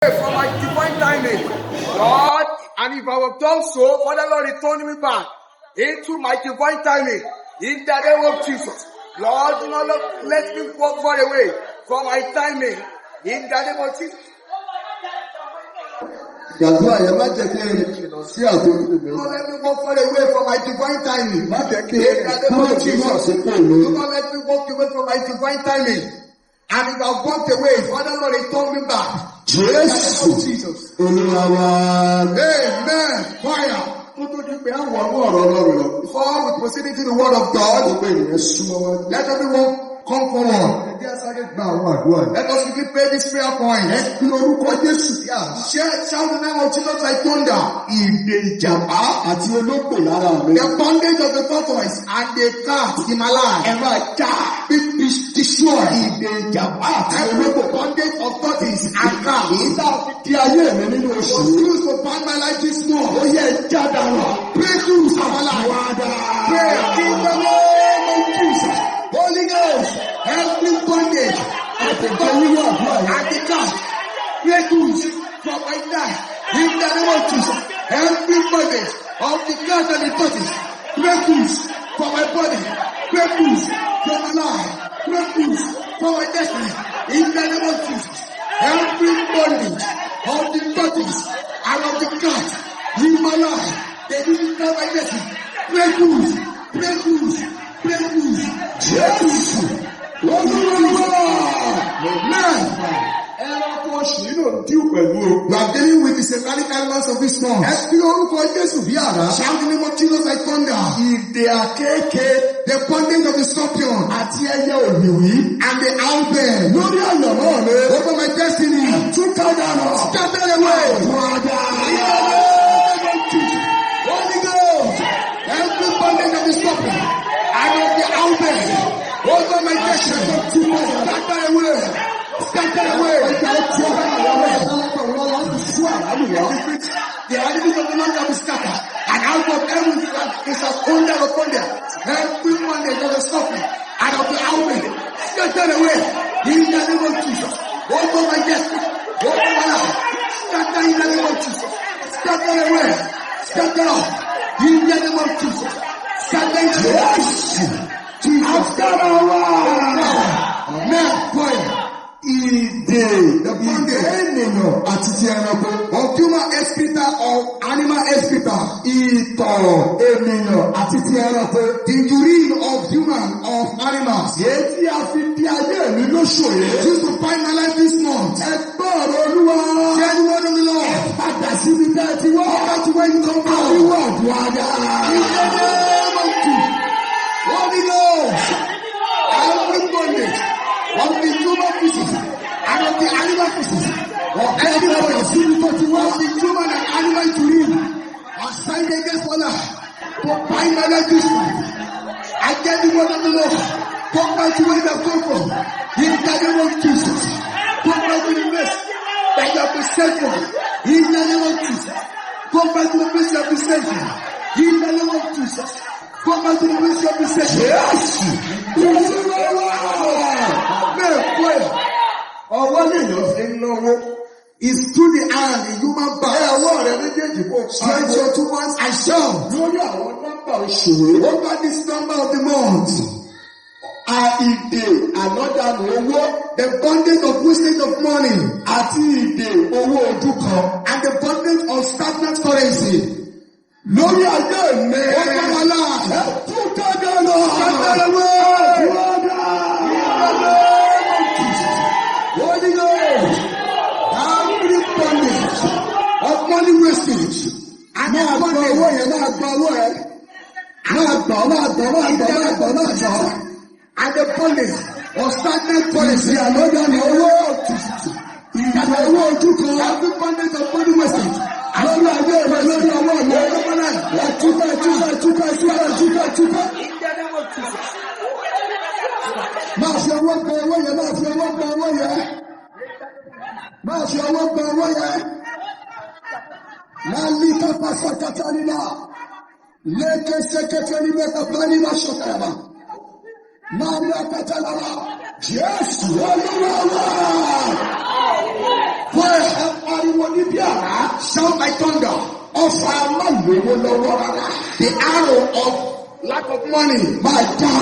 From my divine timing. Lord, and if I have done so, Father Lord, return me back into my divine timing. In the name of Jesus. Lord, do not let me walk far away from my timing. In the name of Jesus. Gbàdúrà yẹn, má jẹ́ kí n rìn jìnnà sí àkókò mi. Do not let me walk far away from my divine timing. Má jẹ́ kí n In rìn the name kúrò of nínú Jesus. àkókò mi. Do not let me walk away from my divine timing. And if I walked away, Father Lord, return me back. In the name Jésù of Jesus. Olúwa wa. Amen. Fire. Kó tó di pé àwọn ọmọ ọ̀rọ̀ Ọlọ́run lọ. Before we proceed into the word of God, Gbogbo ènìyàn súnmọ́ wájú. let everyone come forward. Ẹ jẹ́ á sáré gba àwọn àdúrà yìí. Let us quickly pray this prayer point. Ẹ pe orúkọ Jésù bí àrá. Shout the name of Jesus like thunder. Ìdè ìjàpá àti ológbò lára mi. The bondage of the tortoise and the cat in my life Ẹ máa já. be destroyed. Ìdè ìjàpá àti Every ológbò. bondage of tortoise and cat Èyí tá a fi di ayé mi nínú oṣù was yìí. used to bind my life this Ó month. yẹ já dànù. Break loose of my life. Wádà. Pray in the name of Jesus. Holy Ghost, every bondage of the Nínú àdúrà yẹn. and the cat, break loose from my life. In the name of Jesus, every bondage of the cat and the tortoise, break loose from my body, break loose from my life, break loose from my destiny. In the name of Jesus, every bondage of the tortoise and of the cat in my life, they didn't tell my destiny. Break loose, break loose, break loose. Jésù Olúwa wa. Amen. Ẹranko oṣù yìí ló ń deal pẹ̀lú o. We are dealing with the satanic elements of this month. Ẹ pe orúkọ Jésù bí àrá. Shout the name of Jesus like thunder. Ìdè àkééke The bondage of the scorpion àti ẹyẹ òwìwí. and the owlbear Lórí àyànmọ́ mi. over my destiny. Túká dànù. Scatter away. Wádà. In the name of Jesus. Holy Ghost. Every bondage of the scorpion and of the owlbear over my destiny. Scatter away. Scatter away. Scatter away. The enemies of the Lord shall be scattered, and out of heaven they shall thunder upon them. Every bondage of the scorpion and of the owlbear, scatter away in the name of Jesus. Over my destiny, over my life, scatter in the name of Jesus. Scatter away, scatter off in the name of Jesus. Scatter in Jésù. Jesus. Agbára wa. Amen. Fire. Ìdè ìdè ènìyàn àti ti ẹranko. Of human excreta or animal excreta. Ìtọ̀ ènìyàn àti ti ẹranko. The urine of human of animals. Èyí tí a fi di ayé mi lóṣù yìí. Used to bind my life this month. Ẹ gbọ́ ọ̀rọ̀ Olúwa. Hear the word of the Lord. Padà síbi tẹ́ ẹ ti wá. Back to where you come from. Ariwo àdúrà. In the name of Jesus. Holy Ghost. Every bondage of the human feces and of the animal feces or any Padà bondage síbi tó ti wá. of the human and animal urine assigned against my life to bind my life this month. I get the word of the Lord. Come back to where you have come from. In the name of Jesus. Come back to the place that you have been sent from. In the name of Jesus. Come back to the place you have been sent from. In the name of Jesus. Come back to the place you have been sent from. Jésù Olúwa wa. Amen. Prayer Ọwọ́ lèèyàn fi ń náwó. is through the hand, the human Ẹ back. ọwọ́ rẹ méjèèjì kó Stretch your two hands and shout. Lórí àwọn nọ́mbà oṣù yìí. Over this number of the month. A ìdè ànádànù owó The bondage of wastage of money àti ìdè owó ojú kan. and the bondage of stagnant currency. Lórí ayé mi. Over my life. Ẹ túká dànù. Scatter away. Wádà. In the name of Jesus. Holy Ghost. Every bondage of money wastage and the Máa gba bondage owó yẹn, máa gba owó yẹn. Máa gbà, máa gbà, máa gbà, máa gbà, máa gbà. and the bondage of stagnant currency. Ìdè ànádànù owó. Ìdè owó ojú kan. Every bondage of money wastage. Lórí ayé rẹ, lórí ọwọ́ mi. Over my life. Ẹ túká, túká, túká, túká, túká, túká. In the name of Jesus. Máa fi ọwọ́ gba owó yẹn, máa fi ọwọ́ gba owó yẹn. Máa fi ọwọ́ gba owó yẹn. Máa lí kápá sàkátà nílá. Léke sẹ́kẹ́tẹ́ ní mẹ́ta bá ní máa ṣọ̀kàrà. Máa ní akátá lára. Jésù Olúwa wa. Pray. Ẹ Shout like thunder. Ọfà má lówó lọ́wọ́ rárá. The arrow of lack of money. Máa já.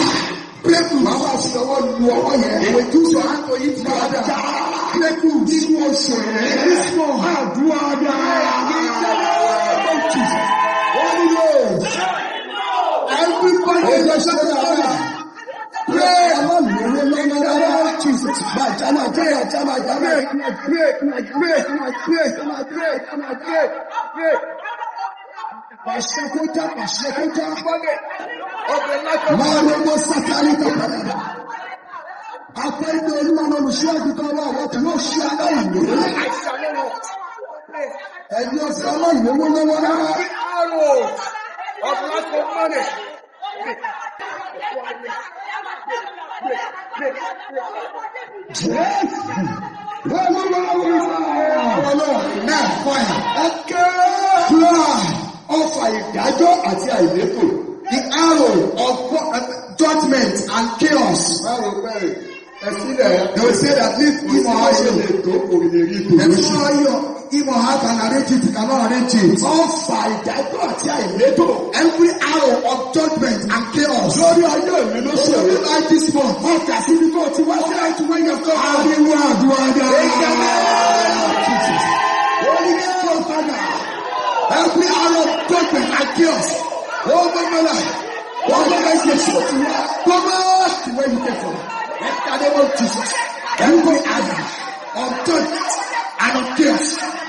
Break loose. Màá wá fi ọwọ́ lu ọwọ́ yẹn. You will use your hand to hit the Máa other. já. Break loose. Nínú oṣù rẹ̀. This month. Àdúrà dá. In the name of Jesus. Holy Ghost. Everybody Ó is yẹ ṣe dáadáa. Pray. Má lówó lọ́wọ́ rárá. Jesus. Máa já, máa já, máa já, máa já. Pray, pray, pray, pray, pray, pray, pray. Pàṣẹ kó já, pàṣẹ kó já. Everybody of the lack of Máa rọ́gbọ́ sátánì kàkàdà. Apá ìgbé Olúwa ní olùṣọ́ àgùntàn wa, àwọn kì yóò ṣe aláìní. I shall not want. Ẹ̀yin ọ̀sán aláìlówó lọ́wọ́ rárá. Every arrow of lack of money. Jésù. Olúwa wá. Our Lord, now fire. Ẹ ké. Cry. Ọfà ìdájọ́ àti àìlétò. The arrow of judgment and chaos. Báwo bẹ́ẹ̀ ẹ sílẹ̀. They will say that leave him or her Ṣé alone. lè tó kò lè rí tò There's lóṣù. no how him or her can arrange it, he cannot arrange it. Ọfà ìdájọ́ àti àìlétò. Every arrow of judgment and chaos. Lórí ayé mi lóṣù Over rẹ̀. your life this month. Ọkà síbi tó ti wá sí. Go to where you have come from. Ariwo àdúrà dá. In the name of Jesus. Holy Ghost, Father. Every arrow of judgment and chaos. Over my life. Over my nation. Go back to where you came from. In the name of Jesus. Every arrow of judgment and of chaos.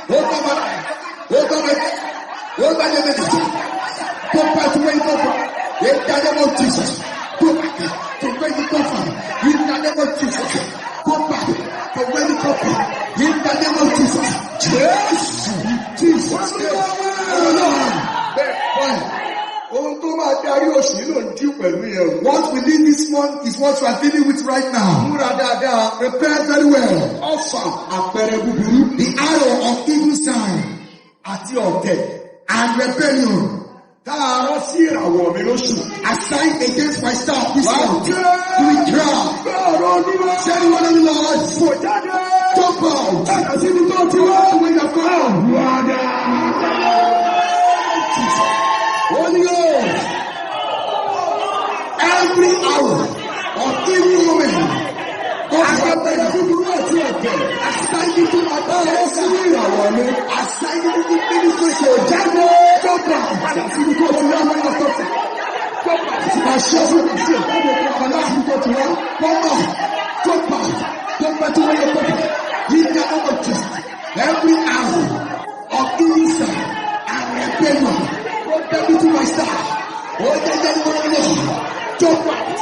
Over my life. Over my over the ministry. Go back to where you come from. In the name of Jesus. Go back to where you come from. In the name of Jesus. Go back to where you come from. In the name of Jesus. Jésù. Jesus. Oh Lord. Bẹ́ẹ̀ ohun tó máa darí oṣù yìí ló ń dín pẹ̀lú yẹn o. What we need this month is what we are dealing with right now. Múra dáadáa. Prepare very well. Ọfà àpẹẹrẹ búburú The arrow of evil sign àti ọ̀tẹ̀ and rebellion tá a rán sí ìràwọ̀ mi lóṣù. assigned against my star this Wàá month. jẹ́ We cry. bẹ́ẹ̀rọ olúwa. Say the word of the Lord. Fò jáde. Jump out. Padà síbi tó ti wá. Where you have come. Wàdà. Holy Ghost. Every hour of evil woman. Ọfà àpẹẹrẹ búburú àti ọ̀tẹ̀. Assigned to my Tá a rán sí ìràwọ̀ mi. Assigned to the ministry. Fò jáde. Jump out. Padà síbi tó ti wá. Àṣẹ fún mi sí ìjáde padà síbi tó ti wá. Come out. Jump out. Go back to where you come from. In the name of Jesus. Every hour of evil sign and rebellion. Go back to my star. Oh, yeah, yeah, yeah, yeah. Jump out.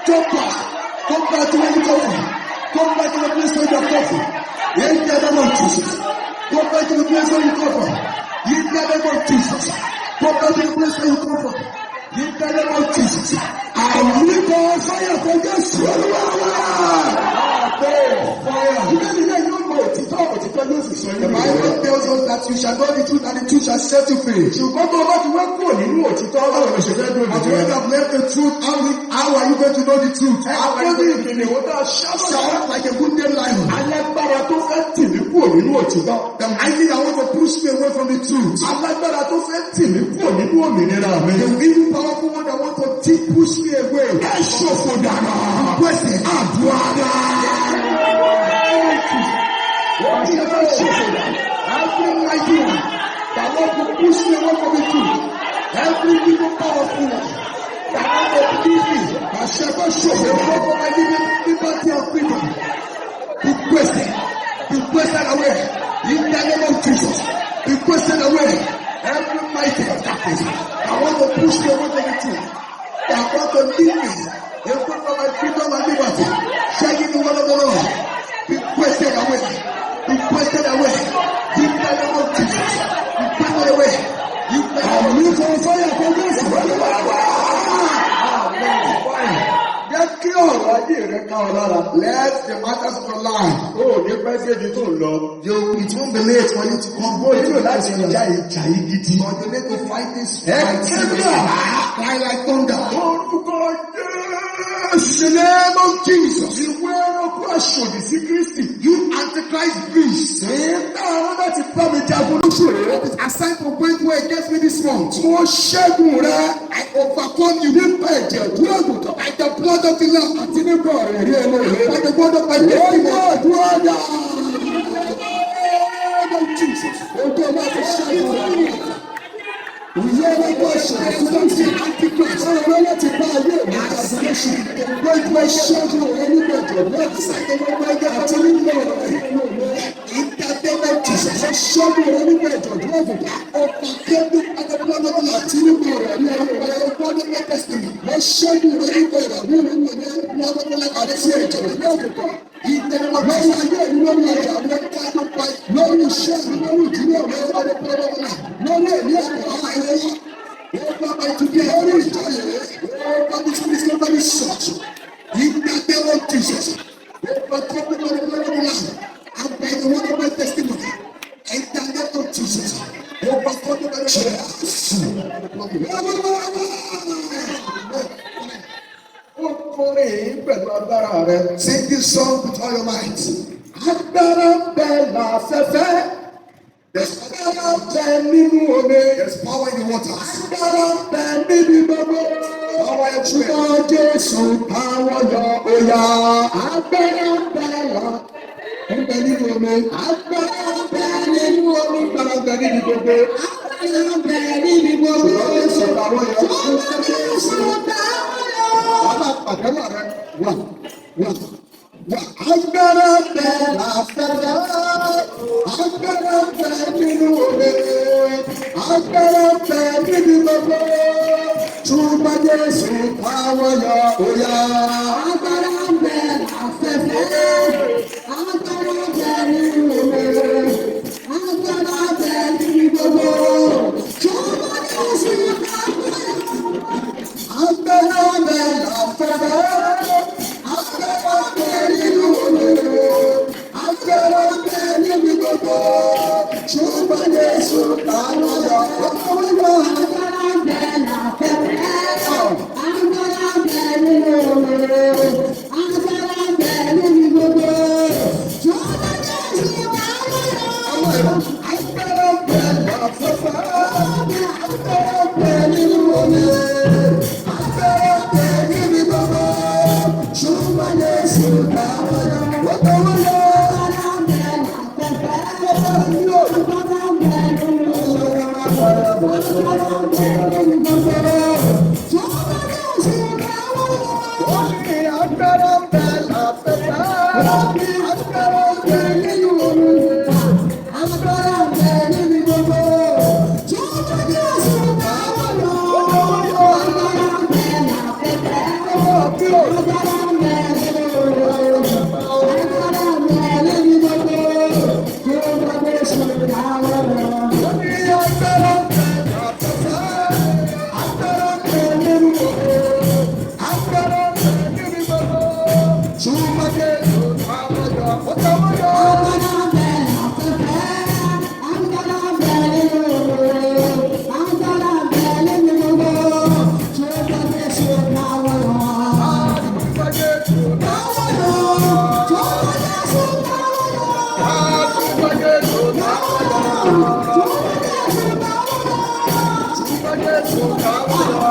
Jump out. Go back to where you come from. Go back to the place where you come from. In the name of Jesus. Go back to the place where you come from. In the name of Jesus. Go back to the place where you come from. In the name of Jesus. Àmì kan fáyà kan Jésù Olúwa wá. Fire. Ìbéèrè náà yóò mọ òtítọ́, òtítọ́ yóò sì sọ The yín. Bible tells us that you shall know the truth and the truth shall set you free. Ṣùgbọ́n tó o bá ti wá kúrò nínú òtítọ́, báwo ló ṣe fẹ́ dúró But when you have left the truth, how are you going to know the truth? How are you Ẹgbẹ́ going to ìkìnnìún tá a ṣábọ̀. shout like a good day lion? Alágbára tó fẹ́ tì mí kúrò nínú òtítọ́. The mighty that want to push me away from the truth. Alágbára tó fẹ́ tì mí kúrò nínú òmìnira mi. The evil powerful one that want to push me away. Ẹ ṣòfò dànù. Question. Àdúrà. What is that ṣòfò dànù? Every mighty one that want to push me away from the truth. Every evil powerful one that want to leave me. Àṣẹ kó ṣòfò. The hope of my liberty and freedom. Be wasted. Be wasted away. In the name of Jesus. Be wasted away. Every mighty of darkness. I want to push me away from the truth. I want to lead me away from my freedom and liberty. Shaking the word of the Lord. Be wasted away. Be wasted away. In the name of Jesus. Be wasted away. In the name of Àmì kan fáyà kan Jésù Olúwa wá. Jẹ́ kí ọ̀rọ̀ ayé rẹ ká ọ lára. Let the matters of your life. O ò ní pẹ́ débi tó ń lọ. It won't be late for you to come. O nílò láti já ìjà yìí gidi. But you need to fight this Ẹ fight ké seriously. bí Cry like thunder. Orúkọ Jésù. In the name of Jesus. Ìwé ẹranko aṣòdì sí Kristi. You antichrist beast. Èyí tá a rán láti bá mi jagun lóṣù. lóṣù rẹ̀. That is assigned to wage war against me this month. Mo ṣẹ́gun rẹ. I overcome you Nípa ẹ̀jẹ̀ ọ̀dọ́ àgùntàn. by the blood of the Lamb Àti nípa ọ̀rọ̀ ẹ̀rí ẹnu rẹ̀. by the word of my Ó yẹ testimony. àdúrà dà. Name of Jesus. Ojú ọba ti ṣẹ́gun rẹ̀. Ìyá ọlọ́gbọ́n ṣẹlẹ̀ sí Antichrist. Ọ̀rọ̀ láti bá ayé mi jagun lóṣù. Mo ṣẹ́gun rẹ nípa ẹ̀jẹ̀ ọ̀dọ́ àgùntàn. Àti nípa ọ̀rọ̀ ẹ̀rí ẹnu rẹ̀. In the name of Jesus. Mo ṣẹ́gun rẹ nípa ẹ̀jẹ̀ ọ̀dọ́ àgùntàn. Overcome you by the blood of the Lamb. Àti nípa ọ̀rọ̀ ẹ̀rí ẹnu By rẹ̀. the word of my testimony. Mo ṣẹ́gun rẹ nípa ọ̀rọ̀ ẹ̀rí ẹnu rẹ̀. Blood of the Lamb. Àti ẹ̀jẹ̀ ọ̀dọ́ àgùntàn. In the name of Lórí Jesus. ayé mi, lórí ọjà mi, lórí iṣẹ́ mi, lórí ìdílé mi, lórí èmi ẹ̀kọ́ ayé, Over my today. lórí ìjọ yìí. Over this ministry, over this church. In the name of Jesus. Overcome you by the blood of the Lamb. And by the word of my testimony. In the name of Jesus. Overcome you by the blood of the Lamb. Ó kọrin yìí pẹ̀lú agbára rẹ. Sing this song with all your might. Agbára ń bẹ láfẹ́fẹ́. There's, Agbára ń bẹ nínú omi. there's power in the waters. Agbára ń bẹ níbi gbogbo. Power everywhere. Ṣùgbọ́n Jésù táwọn yọ òyà. Agbára ń bẹ là ń bẹ nínú omi. Agbára ń bẹ nínú omi. Agbára ń bẹ níbi gbogbo. Agbára ń bẹ níbi gbogbo. Ṣùgbọ́n Jésù táwọn yọ. Ṣùgbọ́n Jésù táwọn yọ. Wàhálà pàtẹ́wọ̀ rẹ wà wà wà. Agbára ń bẹ láfẹ́fẹ́. Agbára ń bẹ nínú omi. Agbára ń bẹ níbi gbogbo. Ṣùgbọ́n Jésù táwọn yọ òyà. Agbára ń bẹ láfẹ́fẹ́. Agbára ń bẹ nínú omi. Agbára ń bẹ níbi gbogbo. Ṣùgbọ́n Jésù táwọn yọ. Agbára ń bẹ láfẹ́fẹ́. Agbára ń bẹ nínú omi. Agbára ń bẹ níbi gbogbo. Ṣùgbọ́n Jésù táwọn yọ òyà. Agbára ń bẹ láfẹ́fẹ́. Agbára ń bẹ nínú omi. Agbára ń bẹ níbi gbogbo. Ṣùgbọ́n Jésù táwọn yọ. Agbára ń bẹ láfẹ́fẹ́. Agbára ń bẹ nínú omi. Agbára ń bẹ níbi gbogbo. Ṣùgbọ́n Jésù táwọn yọ. Ó táwọn yọ. Agbára ń bẹ láfẹ́fẹ́. Agbára ń yọ. Agbára ń bẹ nínú omi. Agbára ń bẹ níbi gbogbo. Ṣùgbọ́n Jésù táwọn yọ. Ó ní agbára ń bẹ láfẹ́fẹ́. Agbára ń bẹ nínú omi. Agbára ń bẹ níbi gbogbo. Ṣùgbọ́n Jésù táwọn yọ. Agbára ń bẹ láfẹ́fẹ́. Agbára ń bẹ nínú omi. Agbára ń bẹ níbi gbogbo. Ṣùgbọ́n Jésù táwọn yọ. Ó ní agbára ń bẹ láfẹ́fẹ́. Agbára ń bẹ nínú omi. Agbára ń bẹ níbi gbogbo. Ṣùgbọ́n Jésù táwọn yọ. Ó táwọn yọ. Agbára ń bẹ láfẹ́fẹ́. Agbára ń bẹ nínú omi. Agbára ń bẹ níbi gbogbo. Ṣùgbọ́n Jésù táwọn yọ. Ṣùgbọ́n Jésù Táwọn yọ. Ṣùgbọ́n Jésù táwọn yọ. Ṣùgbọ́n Jésù táwọn yọ.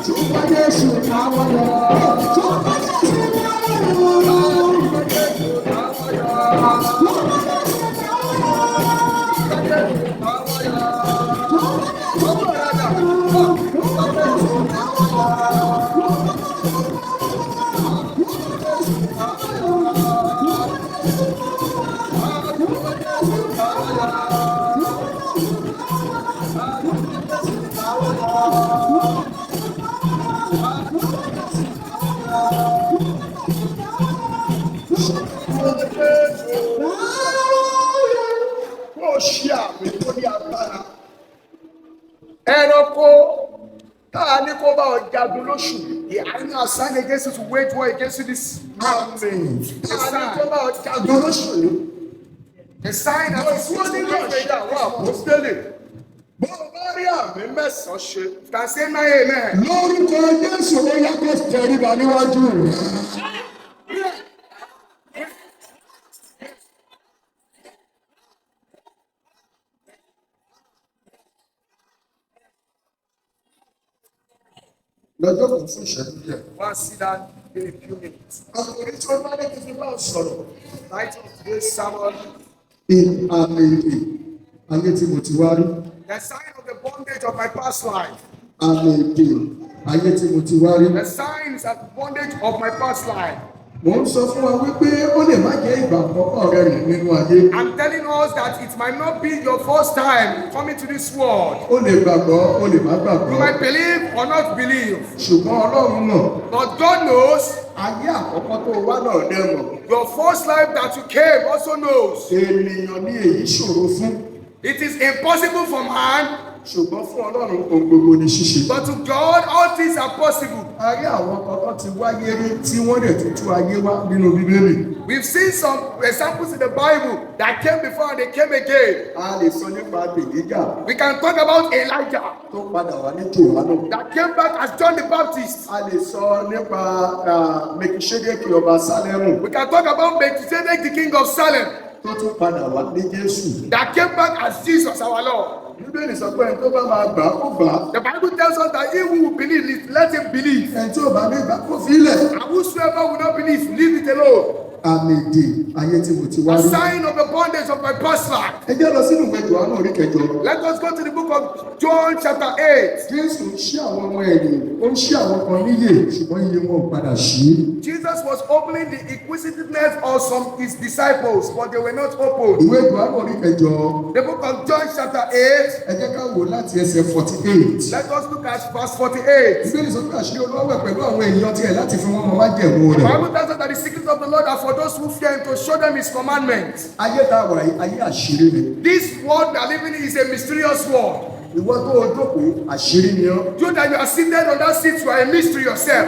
Ṣùgbọ́n Jésù táwọn yọ. Ṣùgbọ́n Jésù táwọn yọ. Ṣùgbọ́n Jésù táwọn yọ. Ṣùgbọ́n Jésù táwọn yọ. Ṣùgbọ́n Jésù táwọn yọ. Ṣùgbọ́n Jésù táwọn yọ. Ṣùgbọ́n Jésù táwọn yọ. Ṣùgbọ́n Jésù táwọn yọ. Ṣùgbọ́n Jésù táwọn yọ. Ṣùgbọ́n Jésù táwọn yọ. Ó ṣe àmì tó ní agbára. Ẹranko tá a ní kó bá ọ jagun lóṣù yìí. The animal assigned against you to wage war against you this month. Tá The a ní sign, kó bá ọ jagun lóṣù yìí. the sign Mo that is dúró nínú ìṣe àwọn àpọ́stélì. Bó o bá rí àmì mẹ́sàn-án ṣe. Can say nine amen. Lórúkọ Jésù ó yá kó tẹríba níwájú rẹ̀. Lọ jókòó fún ìṣẹ́jú díẹ̀. Go and sit down in a few minutes. Àkòrí tí wọ́n bá ní kí n fi bá ọ sọ̀rọ̀. Title of today's sermon: Àmì ìdè ayé tí mo ti wá rí. The Sign of the Bondage of My Past Life. Àmì ìdè ayé tí mo ti wá rí. The signs of bondage of my past life. Mò ń sọ fún wa wípé ó lè má jẹ́ ìgbà àkọ́kọ́ rẹ rìn nínú ayé. I'm telling us that it might not be your first time coming to this world. Ó lè gbàgbọ́, ó lè má gbàgbọ́. You might believe or not believe, Ṣùgbọ́n Ọlọ́run mọ̀. but God knows. Ayé àkọ́kọ́ tó wá náà dẹ̀ mọ̀. Your first life that you came also knows. Ènìyàn ní èyí ṣòro fún. It is impossible for man, Ṣùgbọ́n fún Ọlọ́run ohun gbogbo ní ṣíṣe. but to God all things are possible. A rí àwọn kan tó ti wáyé rí tí wọ́n dẹ̀ tún tún ayé wá nínú Bíbélì. We've seen some examples in the Bible that came before and they came again. A lè sọ nípa Èlíjà We can talk about Elijah tó padà wá ní Jòhánù. that came back as John the Baptist. A lè sọ nípa Mẹkiṣẹ́dẹ́kì ọba Sálẹ́mù We can talk about Melchizedek, the king of Salem, tó tún padà wá ní Jésù. that came back as Jesus our Lord. Bíbélì sọ pé ẹni tó bá máa gbà á kó gbà á. The Bible tells us that he who will believe, let him believe. Ẹni tí ò bá ní gbà kó fi ilẹ̀. And whosoever will not believe, leave it alone. Àmì ìdè ayé tí mo ti wá A rí. sign of the bondage of my past life. Ẹ jẹ́ lọ sínú ìwé Jòhánù orí kẹjọ. Let us go to the book of John, chapter 8. Jésù ń ṣí àwọn ọmọ ẹ̀yìn, ó ń ṣí àwọn kan níyè, ṣùgbọ́n iye wọn ò padà ṣí. Jesus was opening the inquisitiveness of some his disciples, but they were not opened. Ìwé Jòhánù orí kẹjọ, The book of John, chapter 8. ẹ jẹ́ ká wò láti ẹsẹ̀ 48. Let us look at verse 48. Bíbélì sọ pé àṣírí Olúwa wà pẹ̀lú àwọn ènìyàn tiẹ̀ láti fi wọ́n mọ májẹ̀mú The rẹ̀. Bible tells us that the secret of the Lord are for those who fear him, to show them his commandments. Ayé tá a wà yìí, ayé àṣírí ni. This world we are living in is a mysterious world. Ìwọ tó o jókòó, àṣírí ni ọ́. You that you are seated on that seat, you are a mystery yourself.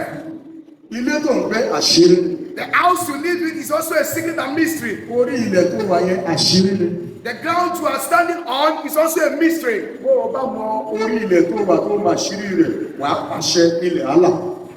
Ilé tó ń gbé, àṣírí ni. The house you live in is also a secret and mystery. Orí ilẹ̀ tó wà yẹn, àṣírí ni. The ground you are standing on is also a mystery. Bó o bá mọ orí ilẹ̀ tó wà tó mọ àṣírí rẹ̀, wàá pàṣẹ ilẹ̀ á là.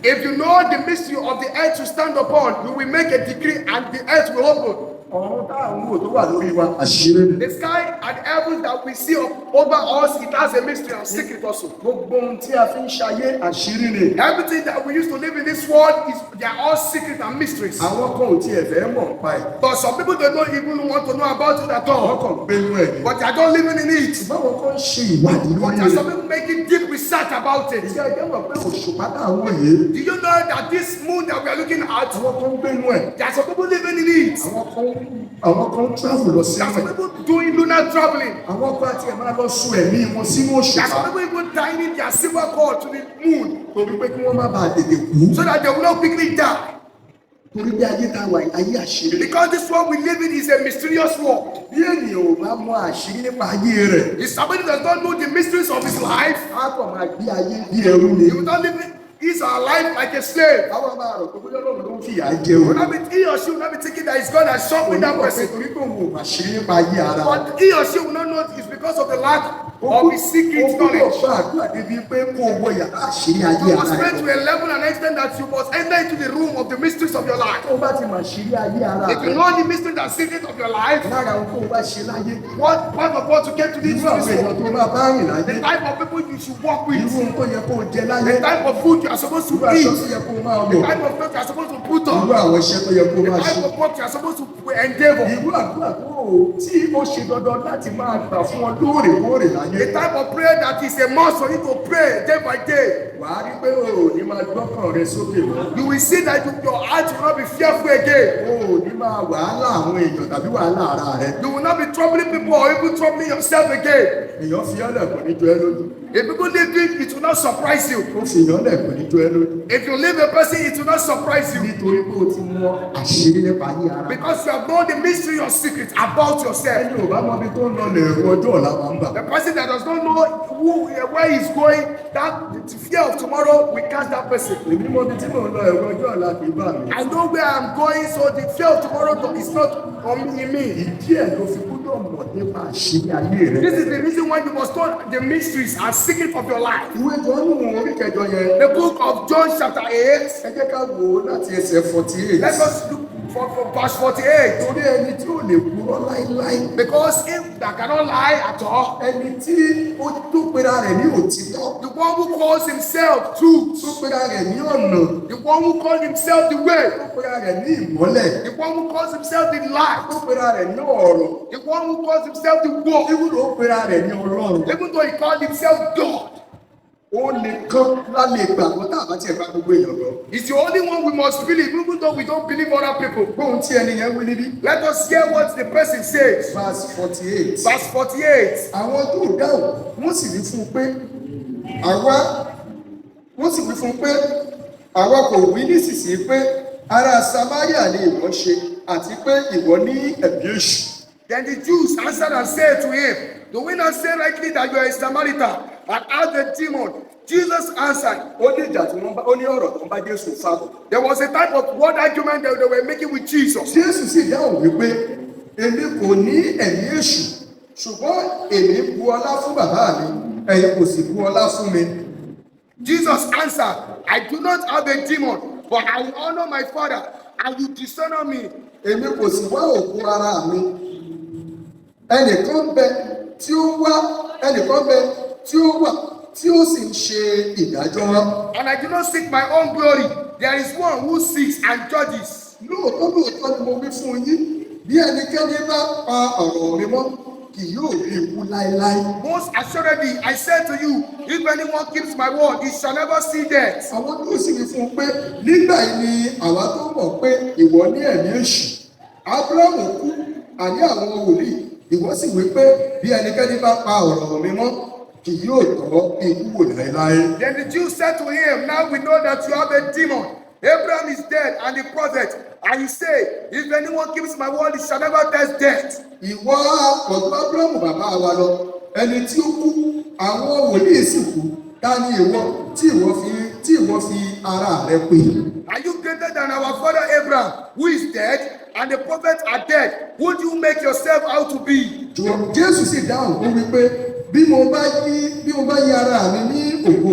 If you know the mystery of the earth you stand upon, you will make a decree and the earth will open. Ọ̀run tá à ń wò tó wà lórí wa, àṣírí ni. The sky and heavens that we see over us, it has a mystery and secret also. Gbogbo ohun tí a fi ń ṣayé, àṣírí ni. Everything that we used to live in this world is they are all secret and mysteries. Àwọn kan ò tiẹ̀ fẹ́ mọ̀ nípa ẹ̀. But some people, they don't even want to know about it at Wọ́n all. kàn gbé inú ẹ̀ ni. But they are not living in it. Ṣùgbọ́n àwọn kan ń ṣe ìwádìí But lórí there are some rẹ̀. people making deep research about it. Ìjẹ́ ẹjẹ́ mọ̀ pé òṣùpá tá à ń wò yìí, Do you know that this moon that we are looking at, àwọn kan ń gbé inú ẹ̀. there are some people living in it. Àwọn kan ń travel lọ There are sínú some ẹ̀. people doing lunar traveling. Àwọn kan àti ẹ̀ máa lọ sun ẹ̀mí wọn sínú There are some òṣùpá. people even tying their silver cord to the moon Torí pé kí wọ́n má bàa tètè kú. so that they will not quickly die. Torí bí ayé tá a wà yìí, ayé àṣírí. Because this world we live in is a mysterious world. Bí ènìyàn ò bá mọ àṣírí nípa ayé rẹ̀, If somebody does not know the mysteries of his life, á kàn máa gbé ayé bí ẹrú ni. he will not live his or her life like a slave. Àwọn máa rò pé bóyá Ọlọ́run ló ń fìyà jẹ He will òun. not be, he or she will not be thinking that it's God that sharpened that person. Torí pé òun ò mà ṣírí nípa ayé ara. But he or she will not know it's because of the lack of his secret O gbọ́dọ̀ knowledge. gba àdúrà débi pé kó o wọ yàrá àṣírí ayé You must ara pray rẹ. to a level and extent that you must enter into the room of the mysteries of your life. Tó o bá ti mà ṣírí ayé ara If you rẹ, know the mysteries and secrets of your life, lára ohun tó o bá ṣe láyé, what part of what you came to this, irú àwọn this èèyàn world, tó máa bá rìn láyé, the type of people you should work with, irú ohun tó yẹ kó o jẹ láyé, the type of food you are supposed to irú aṣọ eat, tó yẹ kó o máa the wọ̀, type of clothes you are supposed to put irú on, àwọn iṣẹ́ tó yẹ kó o the máa ṣe. type of work you are supposed to endeavor, Irú àdúrà tó o tí ó ṣe dandan láti máa gbà fún ọ lóòrèkóòrè láyé. the type of prayer that is a must for you to pray day by day. Wàá rí pé o ò ní máa gbọ́kàn rẹ sókè mọ́. You will see that your heart will not be fearful again. O ò ní máa wàhálà àwọn èèyàn tàbí wàhálà ara rẹ. You will not be troubling people or even troubling yourself again. Èèyàn fi ọ́ lẹ̀ kò ní jọ ẹ́ lójú. If people leave you, it will not surprise you. Ó fi èèyàn lẹ̀ kò ní jọ ẹ́ lójú. If you leave a person, it will not surprise you. Nítorí pé o ti mọ àṣírí nípa ayé ara. Because you have known the mystery or secret about yourself. Ẹni ò bá mọ ibi tó ń lọ lẹ̀rù ọjọ́ ọ̀la máa ń bà. The person that does not know where he's going, that the fear of tomorrow will catch that person. Èmi mọ ibi tí mò ń lọ, ẹ̀rù ọjọ́ ọ̀la kì í bà mí. I know where I'm going, so the fear of tomorrow is not on in me. Ìdí ẹ̀ ló fi gbọ́dọ̀ mọ̀ nípa àṣírí ayé rẹ. This is the reason why you must know the mysteries and secret of your life. Ìwé Jòhánù orí kẹjọ yẹn. The book of John, chapter 8. Ẹ jẹ́ ká wò ó láti ẹsẹ̀ 48. Let us look For verse 48. Torí ẹni tí ò lè purọ́ láíláí. Because him that cannot lie at all, Ẹni tí ó tó pera rẹ̀ ní òtítọ́. the one who calls himself truth, Tó pera rẹ̀ ní ọ̀nà. the one who calls himself the way, Tó pera rẹ̀ ní ìmọ́lẹ̀. the one who calls himself the light, Tó pera rẹ̀ ní ọ̀rọ̀. the one who calls himself the word, Ibùdó ó pera rẹ̀ ní Ọlọ́run. even though he called himself God, Ó nìkan la lè gbàgbọ́ tá a bá tiẹ̀ bá gbogbo èèyàn lọ. he's the only one we must believe, even though we don't believe other people. Gbóhun tí ẹni yẹn wí níbí. Let us hear what the person says. Verse 48. Verse 48. Àwọn tó dáhùn, wọ́n sì wí fún un pé àwa wọ́n sì wí fún un pé àwa kò wí nísinsìnyí pé ará Samaria ni ìwọ ṣe àti pé ìwọ ní ẹ̀mí èṣù. Then the Jews answered and said to him, "Do we not say rightly that you are a Samaritan and have a demon?" Jesus answered, Ó ní ìjà tí wọ́n bá ó ní ọ̀rọ̀ tó ń bá Jésù fà bọ̀. There was a type of word argument that they were making with Jesus. Jésù sì dáhùn wípé èmi kò ní ẹ̀mí èṣù, ṣùgbọ́n èmi ń bu ọlá fún bàbá mi, ẹ̀yin kò sì bu ọlá fún mi. Jesus answered, "I do not have a demon, but I will honor my Father, and you dishonor me." Èmi kò sì wá ògo ara mi. Ẹnìkan bẹ tí ó wá, ẹnìkan bẹ tí ó wà tí ó sì ń ṣe ìdájọ́. And I do not seek my own glory. There is one who seeks and judges. Lóòótọ́ lóòótọ́ ni mo wí fún yín, bí ẹnikẹ́ni bá pa ọ̀rọ̀ mi mọ́, kì yóò rí ikú láéláé. Most assuredly, I say to you, if anyone keeps my word, he shall never see death. Àwọn tó sì wí fún un pé nígbà yìí ni àwa tó mọ̀ pé ìwọ ní ẹ̀mí èṣù. Ábúráhámù kú, àní àwọn wòlíì, ìwọ sì wí pé bí ẹnikẹ́ni bá pa ọ̀rọ̀ mi mọ́, kì yóò tọ́ ikú wò láéláé. Then the Jews said to him, "Now we know that you have a demon. Abraham is dead and the prophet. And you say, 'If anyone keeps my word, he shall never taste death.'" Ìwọ pọ̀ ju Ábúráhámù bàbá wa lọ, ẹni tí ó kú, àwọn wòlíì sì kú. Ta ni ìwọ tí ìwọ fi ara rẹ pè? Are you greater than our father Abraham, who is dead, and the prophets are dead? Who do you make yourself out to be? Jésù sì dáhùn, ó wí pé bí mo bá yí ara mi ní ògo,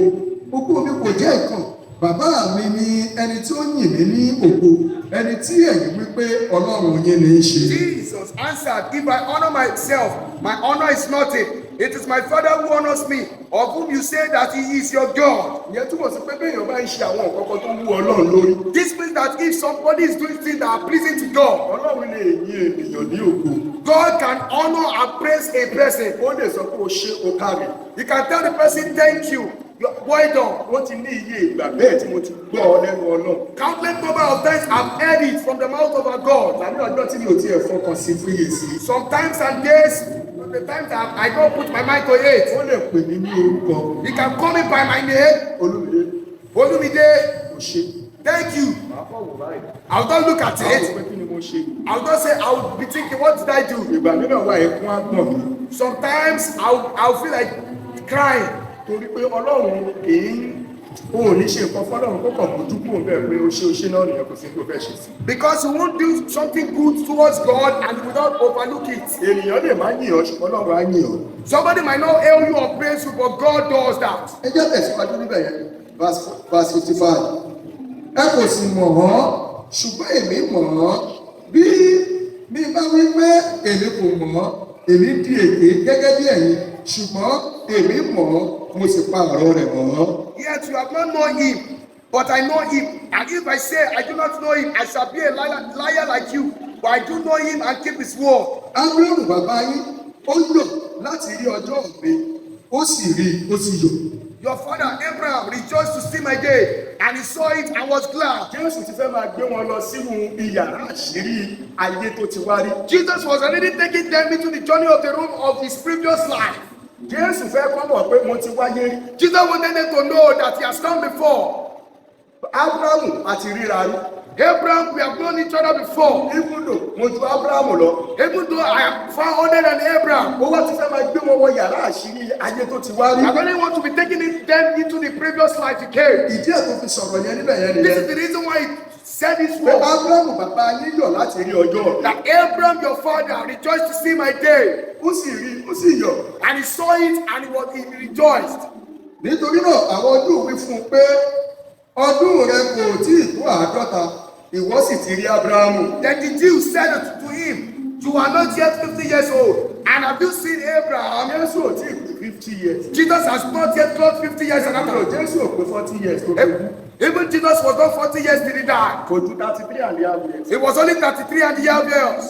ògo mi kò jẹ́ nǹkan. Bàbá mi ni ẹni tí ó yìn mí ní ògo, ẹni tí ẹ̀yin wí pé Ọlọ́run yín ní í ṣe. Jesus answered, "If I honor myself, my honor is nothing. It is my Father who honors me, of whom you say that he is your God." Ìyẹn túmọ̀ sí pé béèyàn bá ń ṣe àwọn nǹkan kan tó wú Ọlọ́run lórí, This means that if somebody is doing things that are pleasing to God, Ọlọ́run lè yìn ènìyàn ní ògo. God can honor and praise a person. Ó lè sọ pé o ṣe, o káre. You can tell the person, "Thank you, well done." Ó ti ní iye ìgbà bẹ́ẹ̀ tí mo ti gbọ́ ọ lẹ́nu Ọlọ́run. Countless number of times I've heard it from the mouth of our God. Tàbí ọjọ́ tí mi ò tiẹ̀ fọkàn sí fúyè sí. Sometimes and days, the times that I don't put my mind to it, Ó lè pè mí ní orúkọ. he can call me by my name. Olúmídé, "Olumide, o ṣe. thank you." Màá kọ̀ wò báyìí. I'll not look at Màá wò it. pé kí ni mo ṣe. I'll not say, I'll be thinking, "What did I do?" Ìgbà mìíràn wà, ẹkún á gbọ̀n mi. Sometimes I'll feel like crying. Torí pé Ọlọ́run kì í o ò ní ṣe nǹkan fọlọ́run kó kàn mójú kúrò bẹ́ẹ̀ pé ó ṣe, ó ṣe náà nìyẹn, kò sí tó fẹ́ ṣe sí. Because you won't do something good towards God and you will not overlook it. Ènìyàn lè má yìn ọ́, ṣùgbọ́n Ọlọ́run á yìn ọ́. Somebody might not hail you or praise you, but God does that. Ẹ jẹ́ tẹ̀síwájú níbẹ̀ yẹn, verse 55. Ẹ kò sì mọ̀ ọ́, ṣùgbọ́n èmi mọ̀ ọ́. Bí mi bá wí pé èmi kò mọ̀ ọ́, èmi di èké gẹ́gẹ́ bí ẹ̀yin, ṣùgbọ́n èmi mọ̀ ọ́, mo sì pa ọ̀rọ̀ rẹ̀ mọ́. Yet you have not known him, but I know him. And if I say I do not know him, I shall be a liar, liar like you. But I do know him and keep his word. Ábúráhámù bàbá yín ó yọ̀ láti rí ọjọ́ mi, ó sì rí i, ó sì yọ̀. Your father Abraham rejoiced to see my day, and he saw it and was glad. Jésù ti fẹ́ máa gbé wọn lọ sínú iyàrá àṣírí ayé tó ti wá rí. Jesus was already taking them into the journey of the room of his previous life. Jésù fẹ́ kọ́ mọ̀ pé mo ti wáyé rí. Jesus wanted them to know that he has come before. Ábúráhámù, a ti ríra rí. Abraham, we have known each other before. Ibùdó mo ju Ábúráhámù lọ. Even though I am far older than Abraham, Ó wá ti fẹ́ máa gbé wọn wọ yàrá àṣírí ayé tó ti wá rí. I really want to be taking them into the previous life he came. Ìdí ẹ̀ tó fi sọ̀rọ̀ yẹn níbẹ̀ yẹn This nìyẹn. is the reason why he said this Pé word. Ábúráhámù bàbá yín yọ̀ láti rí ọjọ́ mi. That Abraham, your father, rejoiced to see my day. Ó sì rí, ó sì yọ̀. And he saw it and he rejoiced. Nítorí náà àwọn Júù wí fún un pé ọdún rẹ kò tí ì tó 50. Ìwọ sì ti rí Ábúráhámù. Then the Jews said to him, "You are not yet 50 years old, and have you seen Abraham?" Jésù ò tí ì pé 50 years. Jesus has not yet clocked 50 years and Àbúrò after. Jésù ò pé 40 years tó fi kú. Even Jesus was not 40 years till he died. Kò ju 33.5 years. He was only 33 and a half years.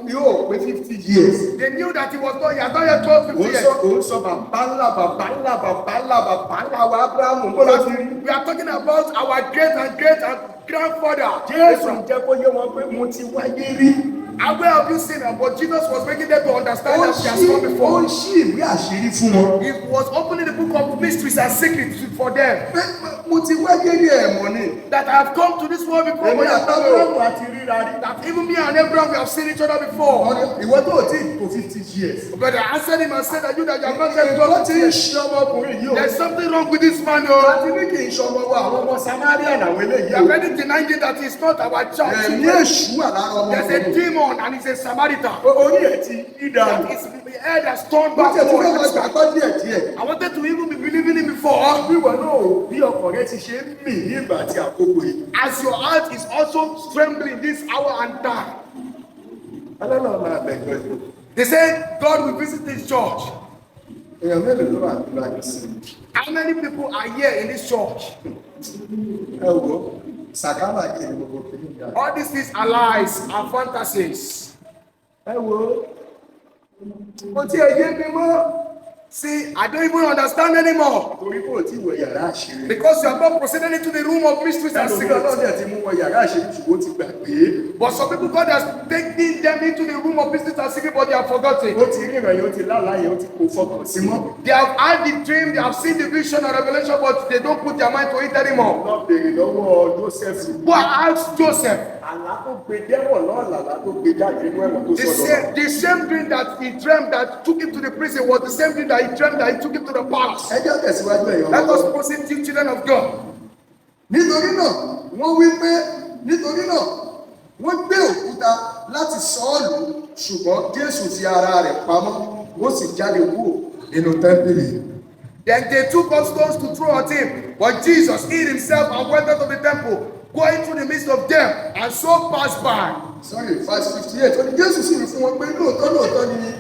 Yóò pé 50 years. They knew that he was not, he had not yet clocked 50 Ó ń years. sọ, ó ń sọ bàbá ńlá, bàbá ńlá, bàbá ńlá, bàbá ńlá wa Ábúráhámù kó ló ti rí. We are talking about our great and great and grandfather. Jésù jẹ́ kó yé wọn pé mo ti wáyé rí. And where have you seen him? But Jesus was making them to understand Ó that he has ṣí come ó before. ń ṣí ìwé àṣírí fún wọn. He was opening the book of mysteries and secrets for them. Pé mo ti wáyé rí, ẹ̀ mọ̀ ni. That I have come to this world before. Èmi But you àti don't know. Ábúráhámù àti ríra rí. That even me and Abraham, we have seen each other before. Wọ́n ní, ìwọ tó ò tí ì tó 50 years. But I answered him and said that you that you have not yet Nǹkan got ti ń ṣe ọmọkùnrin yìí o. There's something wrong with this man. Oh. Àti ní kì í ṣọmọ wa, àwọn ọmọ Samaria làwọn eléyìí They have o. already denied it that he's not our child. Ẹ̀mí èṣù wà lára There's a ọmọkùnrin. demon and he's a Samaritan. Orí ẹ̀ ti yí dànù. That is head has turned Bó tiẹ̀ tún fẹ́ backward. máa gbàgbọ́ díẹ̀ díẹ̀. I wanted to even be believing him before. Wíwọ náà ò bí ọkàn rẹ ti ṣe ń mì ní ìgbà àti àkókò yìí. As your heart is also trembling this hour and time. Ọlọ́run máa bẹ̀jọ yìí. They said God will visit this church. Èèyàn mélòó ló wà nígbà yìí sí? How many people are here in this church? Ẹ wo, sàkámà kì í gbogbo kìíní ìyá. All these things are lies and fantasies. Ẹ wo, kò tí ẹ yé mi mọ́. See, I don't even understand anymore. Torí kò tí wọ yàrá àṣírí. Because you have not proceeded into the room of mysteries and Ẹlòmíràn secrets. náà dẹ̀ ti mú wọ yàrá àṣírí ṣùgbọ́n ó ti gbàgbé. But some people, God has taken them into the room of mysteries and secrets, but they have forgotten. Ó ti ríran yẹn, ó ti lálàá yẹn, ó ti kó fọkàn sí mọ́. They have had the dream, they have seen the vision and revelation, but they don't put their mind to it anymore. Lọ bèrè lọ́wọ́ Jósẹ́fù. Go and ask Joseph. Àlá tó gbé dẹ́wọ̀n náà làlá tó gbé jáde nínú ẹ̀wọ̀n tó The sọ̀rọ̀. same dream that he dreamed that took him to the prison was the same dream that he dreamed that he took him to the palace. Ẹ jẹ́ tẹ̀síwájú, ẹ̀yàn Let us proceed, you children of God. Nítorí náà wọ́n wí pé, nítorí náà wọ́n gbé òkúta láti sọ ọ́ lù ú, ṣùgbọ́n Jésù fi ara rẹ̀ pamọ́, ó sì jáde kúrò nínú tẹ́ḿpìlì. Then they took up stones to throw at him, but Jesus hid himself and went out of the temple, going through the midst of them, and so passed by. Sorry, verse 58. Ó ní Jésù sì wí fún wọn pé, lóòótọ́ lóòótọ́ ni,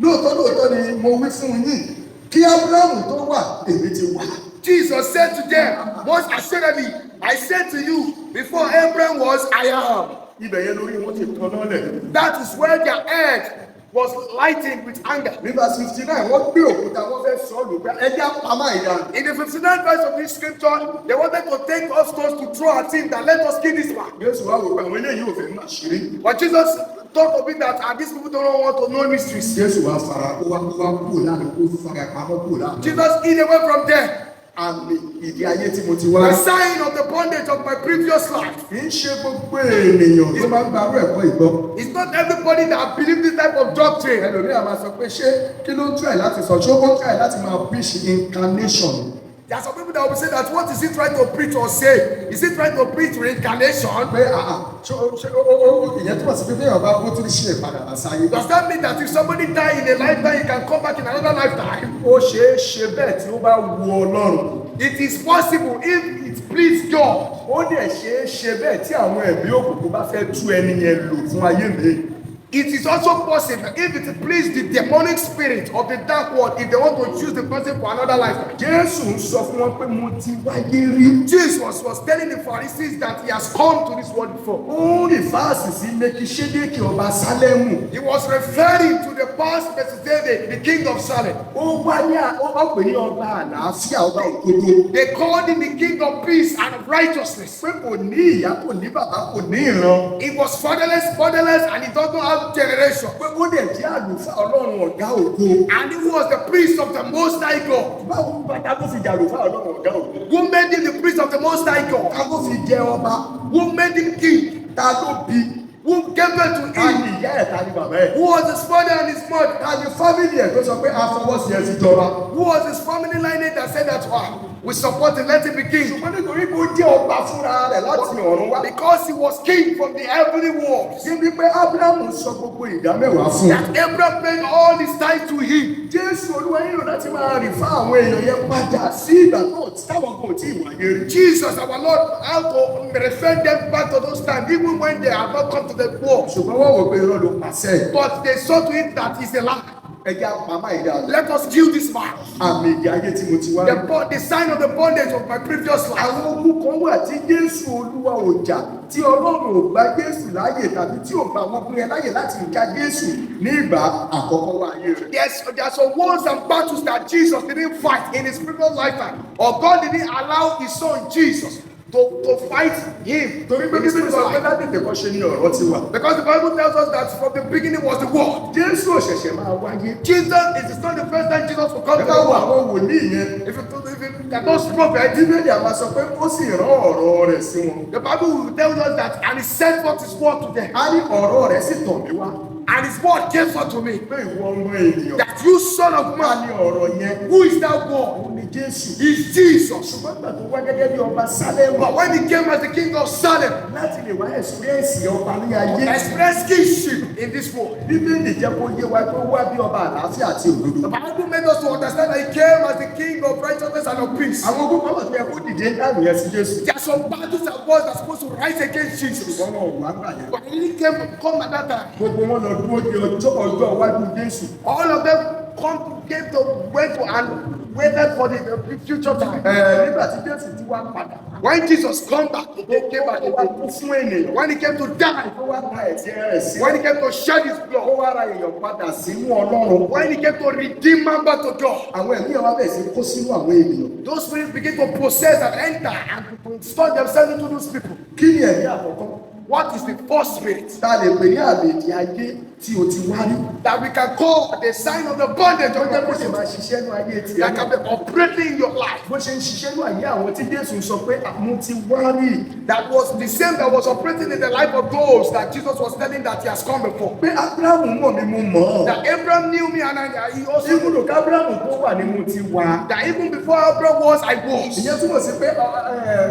lóòótọ́ lóòótọ́ ni mo wí fún yín, kí Ábúráhámù tó wà, èmi ti wà. Jesus said to them, "Most assuredly, I say to you, before Abraham was, I am." Ibẹ̀ yẹn lórí wọn ti tán lọ́lẹ̀. That is where their head was lightened with anger. Ní verse 59, wọ́n gbé òkúta, wọ́n fẹ́ sọ ọ́ lù pé ẹ jẹ́ pamọ́ ìdánù. In the 59th verse of this scripture, they wanted to take us stones to throw at him that let us kill this man. Jésù wá wò pé àwọn eléyìí ò fẹ́ má ṣeré. But Jesus thought of it that and these people don't want to know mysteries. Jésù wá fara ó wá kúrò láàrin, ó fara pamọ́ kúrò láàrin. Jesus hid away from them. Àmì ìdí ayé tí mo ti wá. The sign of the bondage of my previous life. Kì í ṣe gbogbo ènìyàn ló máa ń gbarú ẹ̀kọ́ ìgbọ́. It's not everybody that believe this type of doctrine. Ẹlòmíràn máa sọ pé, ṣé kí ló ń try láti sọ? Ṣé ó ń try láti máa preach incarnation? There are some people that will say that what is he trying to preach or say? Is he trying to preach reincarnation? Pé àà, ṣé ó ìyẹn túmọ̀ sí pé téèyàn bá kó tún ṣe ìpadà wá sáyé. Does that mean that if somebody die in a lifetime, he can come back in another lifetime? Ó ṣeé ṣe bẹ́ẹ̀ tí ó bá wu Ọlọ́run. It is possible if it please God. Ó dẹ̀ ṣeé ṣe bẹ́ẹ̀ tí àwọn ẹ̀mí òkùnkùn bá fẹ́ tú ẹni yẹn lò fún ayé mi. It is also possible if it please the demonic spirit of the dark world, if they want to choose the person for another lifetime. Jésù ń sọ fún wọn pé mo ti wáyé rí. Jesus was telling the Pharisees that he has come to this world before. Ó ń refer sí Mẹkiṣédékì, ọba Sálẹ́mù. He was referring to the past Melchizedek, the king of Salem. Ó wá ní ó pè ní ọba àlàáfíà, ọba òdodo. They called him the king of peace and of righteousness. Pé kò ní ìyá, kò ní bàbá, kò ní ìran. He was fatherless, motherless, and he doesn't have generation. Pé ó dẹ̀ jẹ́ àlùfáà Ọlọ́run ọ̀gá ògo. And he was the priest of the Most High God. Báwo bàtà tó fi jẹ́ àlùfáà Ọlọ́run ọ̀gá ògo? Who made him the priest of the Most High God? Ta ló fi jẹ ọba? Who made him king? Ta ló bí? Who gave birth to Ta him? ni ìyá ẹ̀, ta ni bàbá ẹ̀? Who was his father and his mother? Ta ni family ẹ̀ tó sọ pé a fọwọ́ sí ẹ sí jọba? Who was his family lineage that said that, "Ah, we support him, let him be king"? Ṣùgbọ́n nítorí pé ó jẹ́ ọba fúnra rẹ̀ láti ọ̀run wá. Because he was king from the heavenly world. Débi pé Ábúráhámù sọ gbogbo ìdá mẹ́wàá fún un. That Abraham paid all his tithe to him. Jésù Olúwa nílò láti máa rìn fún àwọn èèyàn yẹn padà sí ìgbà tó táwọn kò tí ì wáyé rí. Jesus, our Lord, how to refer them back to those times, even when they have not come to the world. Ṣùgbọ́n wọ́n wò pé irọ́ ló pàṣẹ. But they saw to it that is a lie. Ẹ jẹ́ á pa man yìí. Let us kill this man. Àmì ìdè ayé tí mo ti wá The, rí. the sign of the bondage of my previous life. Àwọn ogun kan wà tí Jésù Olúwa ò jà, tí Ọlọ́run ò gba Jésù láàyè tàbí tí ò gba àwọn ogun yẹn láàyè láti jà Jésù ní ìgbà àkọ́kọ́ wá ayé rẹ̀. There's some wars and battles that Jesus didn't fight in his previous lifetime, or God didn't allow his son Jesus to fight him Torí pé in his Bíbélì previous sọ pé life. látètèkọ́ṣe ni ọ̀rọ̀ ti wà. Because the Bible tells us that from the beginning was the word. Jésù ò ṣẹ̀ṣẹ̀ máa wáyé. Jesus it is not the first time Jesus will come Ẹ to bá the wo world. àwọn wòlíì yẹn. If you that those prophets, Bíbélì á máa sọ pé ó sì rán ọ̀rọ̀ rẹ̀ sí wọn. the Bible will tell us that, and he sent forth his word to them, A ní ọ̀rọ̀ rẹ̀ sì tọ̀ mí wá. and his word came forth to me. Pé ìwọ ọmọ ènìyàn. That you son of Ta man, ni ọ̀rọ̀ yẹn? who is that word? Òun ni Jésù. Is Jesus. Ṣùgbọ́n ìgbà tó wá gẹ́gẹ́ bí ọba Sálẹ́mù. But when he came as the king of Salem, Láti lè wá experience ọba ní ayé. express kingship in this world. Bíbélì jẹ́ kó yé wa pé ó wá bí ọba àlàáfíà àti òdodo. The Bible made us to understand that he came as the king of righteousness and of peace. Àwọn ogun kan wà tó yẹ kó dìde dáàbò yẹn sí Jésù. There are some battles and wars that are supposed to rise against Jesus. Ṣùgbọ́n wọn ò wá gbà yẹn. But he didn't come at that time. Gbogbo wọn lọ dúró de ọjọ́ iwájú Jésù. All of them come came to wait to and waited for the future time. Ẹ nígbà tí Jésù ti wá padà. When Jesus come back, he came back Ó wá again. kú fún ènìyàn. When he came to die, Ó wá ta ẹ̀jẹ̀ rẹ̀ sílẹ̀. when he came to shed his Ó blood, wá ra èèyàn padà sínú Ọlọ́run. when he came to redeem man back to God, Àwọn ẹ̀mí yẹn wá bẹ̀rẹ̀ sí kó sínú àwọn ènìyàn. those spirits begin to possess and enter and to install themselves into those people. Kí ni ẹ̀mí àkọ́kọ́? What is the first spirit Tá a lè pè ní àmì ìdè ayé tí o ti wá rí? that we can call the sign of the bondage Tó of jẹ́ the kó sì prison máa ṣiṣẹ́ nú ayé tiẹ̀ that náà. can be operating in your life? Bó ṣe ń ṣiṣẹ́ nú ayé àwọn tí Jésù sọ pé mo ti wá rí. That was the same that was operating in the life of those that Jesus was telling that he has come before. Pé Ábúráhámù mọ̀ mí, mo mọ̀ ọ́. That Abraham knew me and he also Ibùdó kábúráhámù tó wà ní mo ti wà. that even before Abraham was, I was. Ìyẹn túmọ̀ sí pé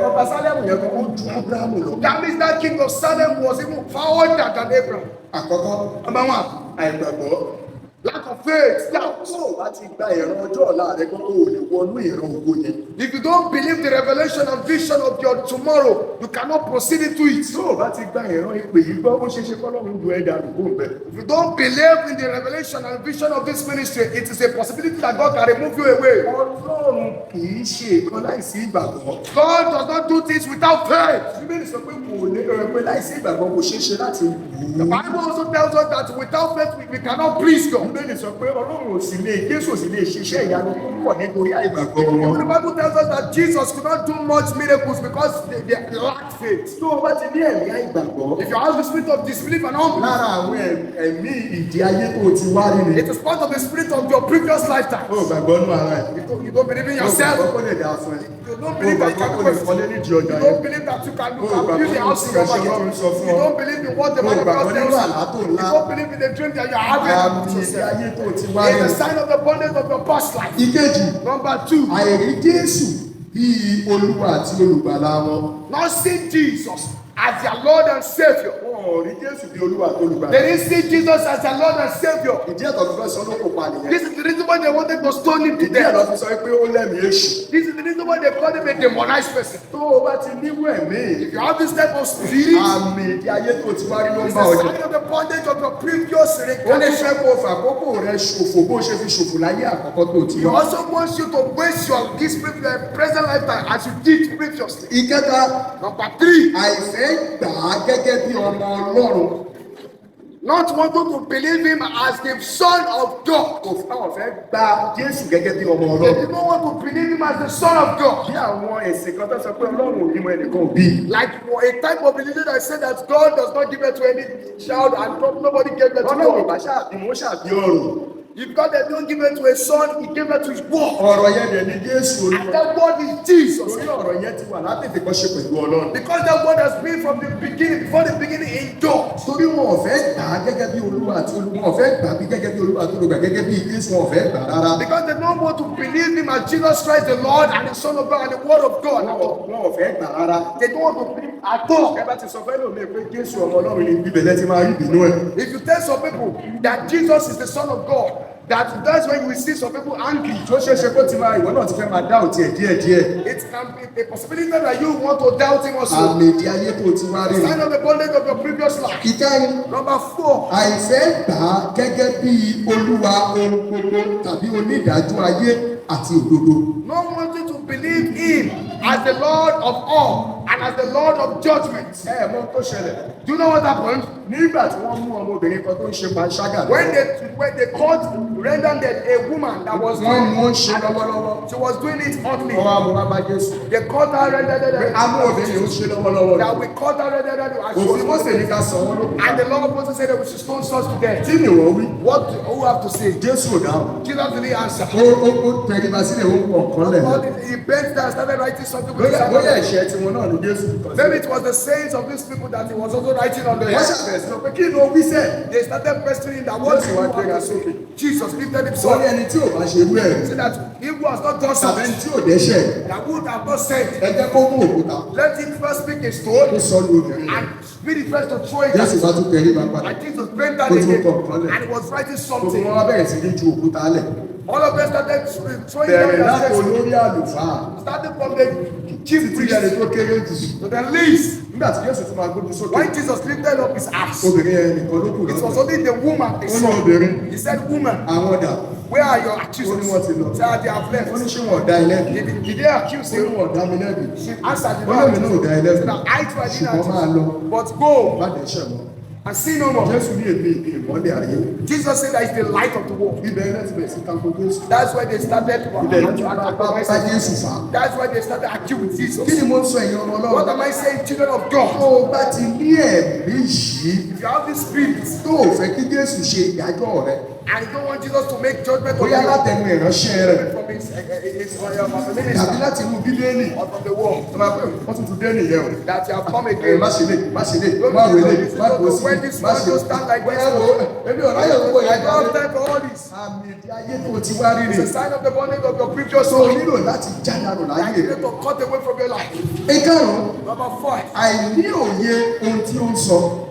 ọba Sálẹ́mù yẹn kan ó ju Ábúráhámù lọ. That means that king of Salem was even far older than Abraham. Àkọ́kọ́, Number one, àìgbàgbọ́. lack of faith, doubt. Tó o bá ti gba ìran ọjọ́ ọ̀la rẹ gbọ́, o ò lè wọnú ìran ògo yẹn. If you don't believe the revelation and vision of your tomorrow, you cannot proceed into it. Tó o bá ti gba ìran ìpè yìí gbọ́, ó ṣeé ṣe kọ́lọ́run ju ẹ̀dá àdúgbò ń bẹ̀. If you don't believe in the revelation and vision of this ministry, it is a possibility that God can remove you away. Ọlọ́run kì í ṣe nǹkan láìsí ìgbàgbọ́. God does not do things without faith. Bíbélì sọ pé kò lè rẹ pé láìsí ìgbàgbọ́ kò ṣeé ṣe láti wù The ú. Bible also tells us that without faith we cannot please God. Bíbélì sọ pé Ọlọ́run ò sì lè, Jésù ò sì lè ṣiṣẹ́ ìyanu púpọ̀ nítorí àìgbàgbọ́ Even wọn. the Bible tells us that Jesus could not do much miracles because they lacked faith. Tó o bá ti ní ẹ̀mí àìgbàgbọ́, If you have the spirit of disbelief and unbelief, lára àwọn ẹ̀mí ìdí ayé tó o ti wá rí ni. it is part of the spirit of your previous lifetime. O ò gbàgbọ́ nú ara ẹ̀. You don't believe in O ò yourself. gbàgbọ́ kó lè dáa fún ẹ. You don't O ò believe that you gbàgbọ́ can kó lè kọ́lé nídìí You ọjà don't yẹn. believe that you can, you O ò can build gbàgbọ́ a house in your nínú market. Ọlọ́run sọ fún You ọ. don't believe in what the O man ò of God gbàgbọ́ tells nínú you. àlá tó You ńlá. don't believe in the dream that you are having. Àmì ìdí ayé tó o ti wá It's rí a ni. sign of the bondage of your past life. Ìkejì, Number two, àìrí Jésù bíi Olúwa àti olùgbàlà wọn. not seeing Jesus as their Lord and Savior. Wọn ò rí Jésù bíi Olúwa àti olùgbàlà. They didn't see Jesus as their Lord and Savior. Ìdí ẹ̀ tó fi fẹ́ sọ lókò pa nìyẹn. This is the reason why they wanted to stone him to Ìdí ẹ̀ death. lọ fi sọ pé ó lẹ́mìí èṣù. This is the reason why they called him a demonized person. Tó o bá ti níwú ẹ̀mí, If you have this type of spirit, àmì ìdí ayé tó ti wá rí ló ń it's bá the ọjà. sign of the bondage of your previous Ó ní reincarnation. fẹ́ kó o fàkókò rẹ ṣòfò bó ṣe fi ṣòfò láyé àkọ́kọ́ tó ti He wá. also wants you to waste your this present lifetime as you did previously. Ìkẹta, Number three, àìfẹ́ gbà á gẹ́gẹ́ bí ọmọ Ọlọ́run. not wanting to believe him as the Son of God. Kò fáwọn fẹ́ gba Jésù gẹ́gẹ́ bí ọmọ They Ọlọ́run. did not want to believe him as the Son of God. Bí àwọn ẹ̀sìn kan tó sọ pé Ọlọ́run ò bímọ ẹnìkan ò bí. Like for a type of religion that said that God does not give birth to any child and nobody gave birth to Ọlọ́run ò God. bá ṣàbímọ, ó ṣàbí ọ̀rọ̀. If God did not give it to a son, he gave it to his word. Ọ̀rọ̀ yẹn dẹ̀ ni Jésù And Olúwa. that word is Jesus. Torí ọ̀rọ̀ yẹn ti wà látètèkọ́ṣe pẹ̀lú Ọlọ́run. Because that word has been from the beginning, before the beginning in God. Torí wọn ò fẹ́ gbà á gẹ́gẹ́ bí Olúwa àti Olúwa, wọn ò fẹ́ gbà á bí gẹ́gẹ́ bí Olúwa àti Olùgbà gẹ́gẹ́ bí Jésù, wọn ò fẹ́ gbà á rárá. Because they don't want to believe him as Jesus Christ the Lord and the Son of God and the Word of God. Wọn ò fẹ́ gbà á rárá. They don't want to believe at all. Ẹ bá ti sọ fẹ́ lómi pé Jésù ọmọ Ọlọ́run ni bíbẹ̀ lẹ́tí máa rí ìbínú ẹ̀. If you tell some people that Jesus is the Son of God, that's when you will see some people angry. Tó ṣeé ṣe kó ti máa ìwọ náà ti fẹ́ máa dá òtí ẹ̀ díẹ̀díẹ̀. It can be a possibility that you want to doubt him also. Àmì ìdí ayé tó ti wá rí Sign ni. of the bondage of your previous life. Ìkẹrin, Number four, àìfẹ́ gbà á gẹ́gẹ́ bí Olúwa ohun gbogbo tàbí onídàájọ́ ayé àti òdodo. not wanting to believe him as the Lord of all and as the Lord of judgment. Ẹ mọ ohun tó ṣẹlẹ̀. Do you know what happened? Nígbà tí wọ́n mú ọmọbìnrin kan tó ń ṣe panṣágà When they caught rendered a woman that was wọ́n mú ń ṣe lọ́wọ́lọ́wọ́. she was doing it oddly. Wọ́n wá mú wá bá Jésù. They caught her rendered A mú obìnrin yìí ó ṣe lọ́wọ́lọ́wọ́. that we caught her rendered and she Òfin was Mósè ní ká sọ wọ́n lókun. and the Lord of Moses said that we should stone such to death. Kí ni ìwọ wí? What do you have to say? Jésù ò dáhùn. Jesus didn't answer. Ó tẹríba sílẹ̀, ó pọ̀ kán lẹ̀. But he bent down and started writing something with his Bóyá hand. ẹ̀ṣẹ̀ tiwọn náà ni Jésù kọ sí. Maybe it was the sayings of these people that he was also writing on the Wọ́n ṣàbẹ̀wò sí pé kí ló wí sẹ́? They started questioning that what Jésù wá gbéra sókè. Jesus lifted Wọ́n himself. ní ẹni tí ò bá ṣe irú ẹ̀ Said that he who has not done tàbí something ẹni tí ò dẹ́ṣẹ̀ that would have not said, ẹ jẹ́ kó mú òkúta let him first pick a stone kó sọ lu obìnrin and yẹn. be the first to throw it. Jésù bá tún tẹríba padà. And Jesus bent down Ó tún again kọ̀ nǹkan lẹ̀. and he was writing Gbogbo something. wọn wá bẹ̀rẹ̀ sí ní ju òkúta lẹ̀. All of them started throwing down Bẹ̀rẹ̀ their láti stones, olórí àlùfáà starting from the chief títí ẹni priest tó kéré jù. to the least. Nígbà tí Jésù tún máa gbójú sókè, When Jesus lifted up his eyes, obìnrin yẹn nìkan ló kù it was lọ́dọ̀. only the woman they Ó ní saw. obìnrin, He said, "Woman, àwọn dà. where are your Ó ní accusers?" wọ́n ti lọ. Said they have Ó ní left. ṣé wọn ò dá ẹ lẹ́bi? Did they accuse Ó ní him? wọn ò dá mi lẹ́bi. She answered the Ó lómi náà ò dá ẹ lẹ́bi. Said that I too, I didn't Ṣùgbọ́n máa lọ. accuse. But go Má dẹ́ṣẹ̀ mọ́. and sin no more. Jésù ní èmi ni ìmọ́lẹ̀ ayé. Jesus said that is the light of the world. Ibẹ̀ lẹ́ti bẹ̀rẹ̀ sí tako Jésù. That's why they started to Ibẹ̀ lẹ́ti bá antagonize. Jésù fà á. That's why they started arguing with Jesus. Kí ni mo ń sọ ẹ̀yin ọmọ What Ọlọ́run? am I saying, children of Tó God? o bá ti ní ẹ̀mí yìí If you have this spirit tó o fẹ́ kí Jésù ṣe ìdájọ́ rẹ, and you don't want Jesus to make judgment on bóyá you látẹnu ìránṣẹ́ rẹ̀ from his tàbí minister láti inú Bíbélì, or from the world, tó máa pẹ́ wọ́n tún tún dé nìyẹn o. that you have come Ẹ again. má ṣe lè, má ṣe lè, má wò lè, má kò sí, má ṣe. Ẹ wo, èmi ò ráyè gbogbo I ìyájọ́ don't have rẹ̀. time for all this. Àmì ìdí ayé tó o ti wá rí It's rè. a sign of the bondage of your previous Tó o life nílò láti jádàrò that láyé you rẹ̀. need to cut away from your life. Ìkarùn-ún, Number five, àìní òye ohun tí ó ń sọ.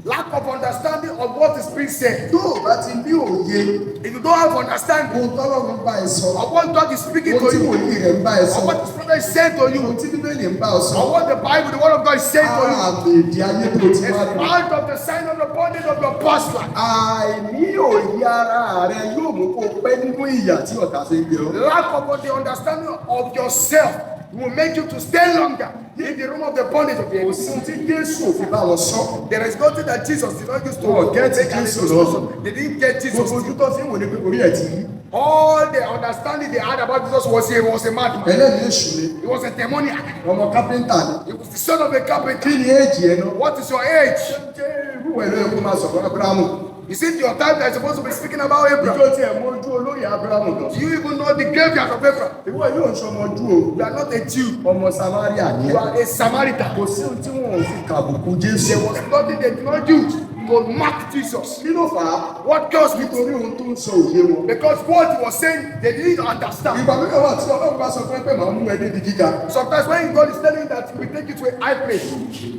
lack of understanding of what is being said. Tó o bá ti ní òye If you don't have understanding ohun tọ́lọ́run bá ẹ sọ, of what God is speaking ohun to tí you, wòlíì rẹ̀ ń bá ẹ sọ, of what His prophet is saying to you, ohun tí Bíbélì ń bá ọ sọ, or what the Bible, the Word of God is saying to you, àmì ìdí ayé tó ti it's wá rí. part of the sign of the bondage of your past life. Àìní òye ara rẹ yóò mú kó o pẹ́ nínú ìyà tí ọ̀tá fi ń gbé ọ. Lack of the understanding of yourself will make you to stay longer in the room of the bondage of the Kò enemy. sí ohun tí Jésù ò fi bá wọn sọ. There is nothing that Jesus did not use to Wọ́n get make an Jésù illustration. lọ. They didn't get Jesus. Gbogbo ojú tó fi ń wò ni pé orí ẹ̀ ti yí. All the understanding they had about Jesus was he was a madman. Ẹlẹ́mìí èṣù ni, He was a demoniac. ọmọ kápẹ́ńtà ni. He was the son of a carpenter. Kí ni éèjì ẹ náà? What is your age? Ṣé irú ẹ̀ ló yẹ kó máa sọ̀rọ̀ Ábúráhámù? Is it your time that you're supposed to be speaking about Abraham? Ìjọ tiẹ̀ mọ ojú olóyè Ábúráhámù lọ. Do you even know the graveyard of Abraham? Ìwọ yóò ń ṣọmọ Júù o. You are not a Jew. Ọmọ Samaria ni You ẹ́. are a Samaritan. Kò sí ohun tí wọn ò fi kàbùkù Jésù. There was nothing they did not use to mock Jesus. Kí ló fà á? What caused it? Nítorí ohun tó ń sọ òye wọn. Because what he was saying, they didn't understand. Ìgbà mìíràn wà tí Ọlọ́run bá sọ fún ẹ pé màá mú ẹ débi gíga. Sometimes when God is telling you that he will take you to a high place,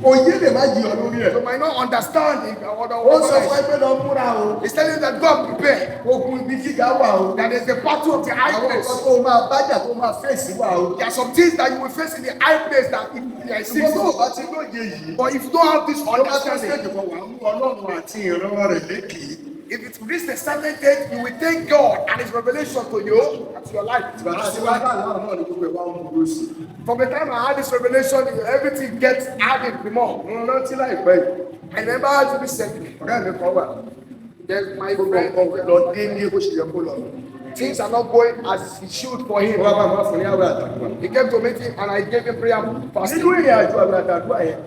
Òye lè má yí ọ lórí ẹ̀. you might not understand it. Ó sọ fún ẹ pé lọ múra o. He's telling you that God prepare. Ogun ibi gíga wà o. That is the battle of the high Àwọn place. nǹkan tó máa bájà tó máa fèsì wà o. There are some things that you will face in the high place that it Ṣùgbọ́n tó exists. o bá ti lóye yìí. But if you don't have this Tó bá tó understanding, stage kan wà á mú Ọlọ́run àti ìran rẹ̀ lékèé. if it reaches a certain date, you will take God and His revelation to you and to your life. Ìgbà tí wàá dà láwọn náà ni gbogbo ẹ̀ wá ń burú sí. From the time I had this revelation, everything gets added more. Mo rántí láìpẹ́ yìí. I remember recently, Ọ̀rẹ́ mi kan wà. there's my Gbogbo friend, nǹkan lọ déédéé bó ṣe yẹ kó lọ. things are not going as it should for him. Wọ́n bá máa fún ní àwẹ̀ àtàdúrà. He came to meet him and I gave him prayer fasting. Nínú ìrìn àjò àwẹ̀ àtàdúrà yẹn,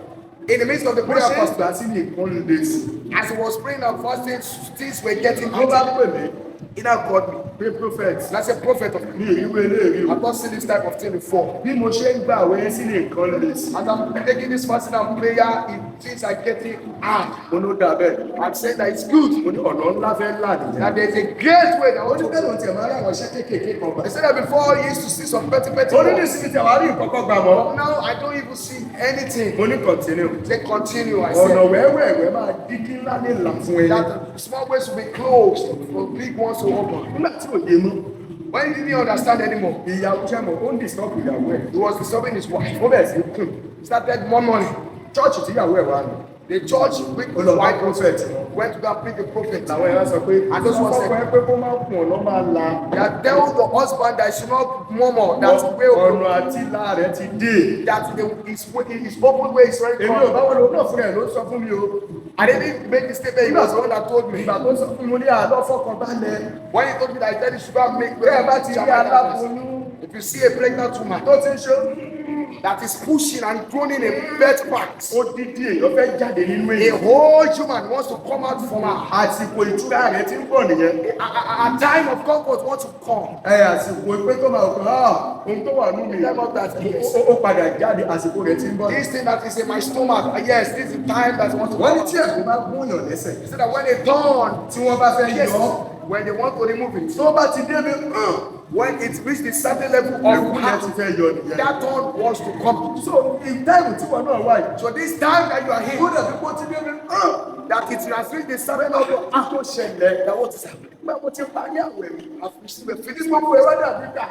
In the midst of the bó prayer ṣe ń fasting, gbà sí ní nǹkan le sí. as he was praying and fasting, things were getting Ló bá hard. pè mí, He now called me. Pé prophet, And I said, "Prophet of mi ò rí irú eléyìí o. I've not seen this type of thing before. Bí mo ṣe ń gbà àwẹ̀ sí ní nǹkan lè sí. As I'm taking this fasting and prayer, things are getting hard." Mo ló dà bẹ́ẹ̀. I'm saying that it's good. Mo ní ọ̀nà ńlá fẹ́ là nìyẹn. That there's a great way that Ó ní want bẹ́ẹ̀ to ló tiẹ̀ máa rí àwọn iṣẹ́ kéékèèké kan gbà. They said that before he used to see some petty petty Ó ní work. nísìnyí tí àwa rí nǹkan kan gbà mọ́. But now I don't even see anything. Mo ní continue. They continue, I Ọ̀nà said. wẹ́wẹ́wẹ́ máa dídí ńlá lè là fún ẹni. That small ways will be closed for big ones to open. Nígbà tí òye mú, When he didn't understand anymore, ìyàwó sẹ́mọ̀ ó ń disturb ìyàwó ẹ̀. he was disturbing his wife. Ó bẹ̀rẹ̀ sí kùn. He started murmuring. Chọ́ọ̀chì tíyàwó ẹ̀ wà nù. The church which Ó his lọ bá wife prophet. went to go and preach the prophet. Làwọn ẹ̀rọ sọ pé And those ones ọkọ ẹ pé kó má kùn ọ̀nà máa la. That tell the husband that he should not murmur, that way Ọ̀nà àti ìlà rẹ̀ ti dé. that his open way is very Èmi ò bá common. wọn lò náà fúnra ẹ̀ ló sọ fún mi o. I didn't make the statement, he was the one that told me. Ìgbà tó sọ fún mi mo ní àlọ́ fọkàn balẹ̀. When he told me that, he said he should go and make Bẹ́ẹ̀ bá ti rí aláboyún If you see a pregnant woman tó ti ń ṣe that is pushing and groaning a birth part, odidi èèyàn fẹ́ jáde nínú a èèyàn. whole human wants to come out from her. Àsìkò ìtura rẹ̀ ti ń bọ̀ nìyẹn. A time of comfort wants to come. Ẹ àsìkò pé tó máa kọ́ ah ohun tó wà nínú mi Time of that, yes. ó padà jáde àsìkò rẹ̀ ti ń bọ̀. This thing that is in my stomach, yes, this is the time that wants to Wọ́n ní come. tí ẹ̀kú bá gúnyàn lẹ́sẹ̀ He said that when they turn, tí wọ́n bá fẹ́ yes, yọ ọ́ when they want to remove it, tó bá ti débi when it reaches the certain level ẹ̀kú of yẹn heart, ti fẹ́ yọ nìyẹn. that thorn wants to come. So in time tí wọn náà wà yìí So this time that you are here, ó dàbí pé ó ti débi that it has reached the certain level of tó ṣẹlẹ̀ that what is happening? nígbà mo ti parí àwẹ̀ mi. I've finished Gbogbo ẹ̀ wá dàbí gbà.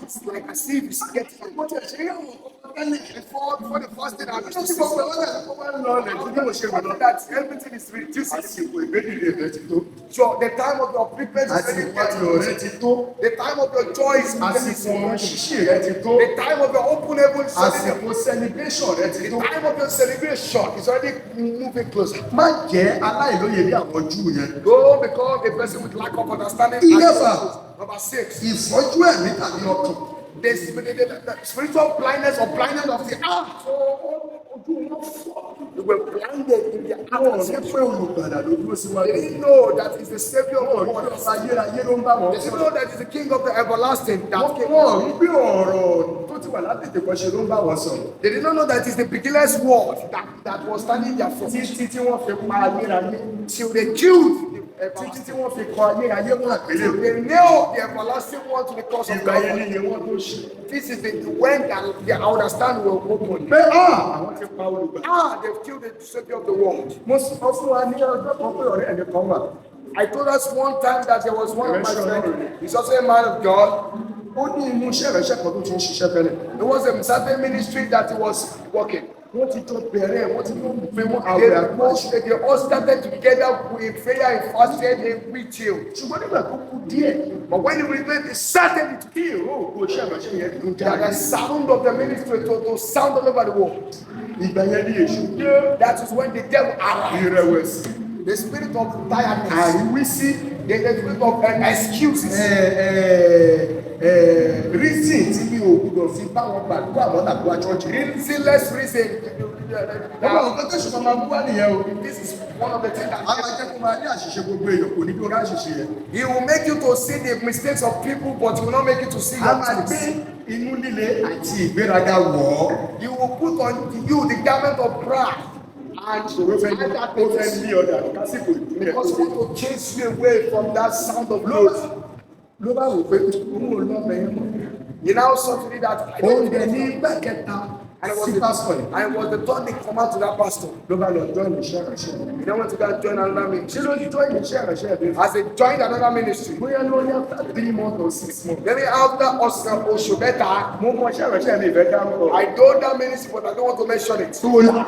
It's like as if it's getting Mo ti ẹ̀ ṣe é àwọn ọkọ̀ tẹ́lẹ̀. before the fasting I used to Tí see gbogbo ẹ̀ wá dàbí kó máa ń lọ ọ̀lẹ̀ tí mo ṣe rò lọ. that everything is reducing. Àsìkò ìgbédìde rẹ̀ ti tó. So the time of your preference is already Àsìkò ayọ̀ rẹ̀ ti tó. The time of your joy is Àsìkò ọ̀run ṣíṣí rẹ̀ ti tó. The time of your open heaven is already Àsìkò celebration rẹ̀ ti The tó. time of your celebration is already moving closer. Má jẹ́ aláìlóye bí àwọn Júù yẹn. Don't become a person with lack of understanding. Ìkẹfà. Number six, Ìfọ́jú ẹ̀mí tàbí ọkàn. the spiritual blindness or blindness of the heart. Ojú wọn fọ́. They were blinded in their Àwọn hearts. ọ̀rẹ́ pé olùgbàlà ló dúró síwájú. They didn't know that it's the savior of Wọ́n the rí world. ọba ayérayé ló ń bá wọn They didn't know that it's the king of the everlasting. That came. Wọ́n rí pé ọ̀rọ̀ tó ti wà látètè kan ṣe ló ń bá wọn sọ̀rọ̀. They did not know that it's the beginner's word that was standing in their front. Títí tí wọ́n fi pa ayérayé. Till they killed the Títí everlasting. tí wọ́n fi kọ ayérayé mọ́ àgbélébùú. Till they nailed the everlasting one to the cross of Ìgbà yẹn Calvary. ni wọ́n tó ṣe. This is the when the understanding will open. Pé àwọn ti pa olùgbàlà. Ah, they've killed the savior of the world. Mo sọ fún wa ní ọjọ́ kan pé ọ̀rẹ́ mi kan wà. I told us one time that there was one of my Ìránṣẹ́ Ọlọ́run. friends. He's also a man of God. Ó ní inú iṣẹ́ ìránṣẹ́ kan tó ti ń ṣiṣẹ́ tẹ́lẹ̀. There was a certain ministry that he was working. Wọ́n ti jọ bẹ̀rẹ̀ wọ́n ti jọ gbé wọn They, àwẹ̀ àgbà ṣe. they all started together with prayer and fasting and retail. Ṣùgbọ́n nígbà tó kú díẹ̀, But when he returned, he started to kí ìró ògo iṣẹ́ ìránṣẹ́ yẹn dún that jáde. the sound of the ministry to sound all over the world. Ìgbà yẹn ní èṣù dé. That is when the devil arrived. Ìrẹ̀wẹ̀sì, The spirit of tiredness, àríwísí, the spirit of excuses, reason tí mi ò gbúdọ̀ fi bá wọn gbàdúrà mọ́ tàbí wá church. reasonless reason. Ọmọ nǹkan tó ṣùgbọ́n máa mú wá nìyẹn o. This is one of the things A máa that jẹ́ kó máa ní àṣìṣe gbogbo èèyàn kò ní bí ó rá àṣìṣe yẹn. he will make you to see the mistakes of people, but he will not make you to see A your máa gbé mistakes. inú líle àti ìgbéraga wọ̀ ọ́. He will put on you the garment of pride and Ó fẹ́ and that ó fẹ́ lé ọ̀dà lásìkò ìdúró because he want to chase you away from that sound of Ló glory. ló bá wò pé òun ò lọ bẹ̀yẹn mọ́. He now saw to me that I Òun don't dẹ̀ ní ìgbà kẹta And it was sí pásítọ̀ yẹn. and it was the third they come out to that pastor. Ló bá lọ join iṣẹ́ ìránṣẹ́. He then went to go and join another ministry. Ṣé ló join iṣẹ́ ìránṣẹ́ rẹ̀? As they joined another ministry, Bóyá ló ní after 3 months or 6 months. maybe after oṣù mẹ́ta, Mo mọ iṣẹ́ ìránṣẹ́ mi ìfẹ́ dárúkọ. I know that ministry, but I don't want to mention it. Tó la.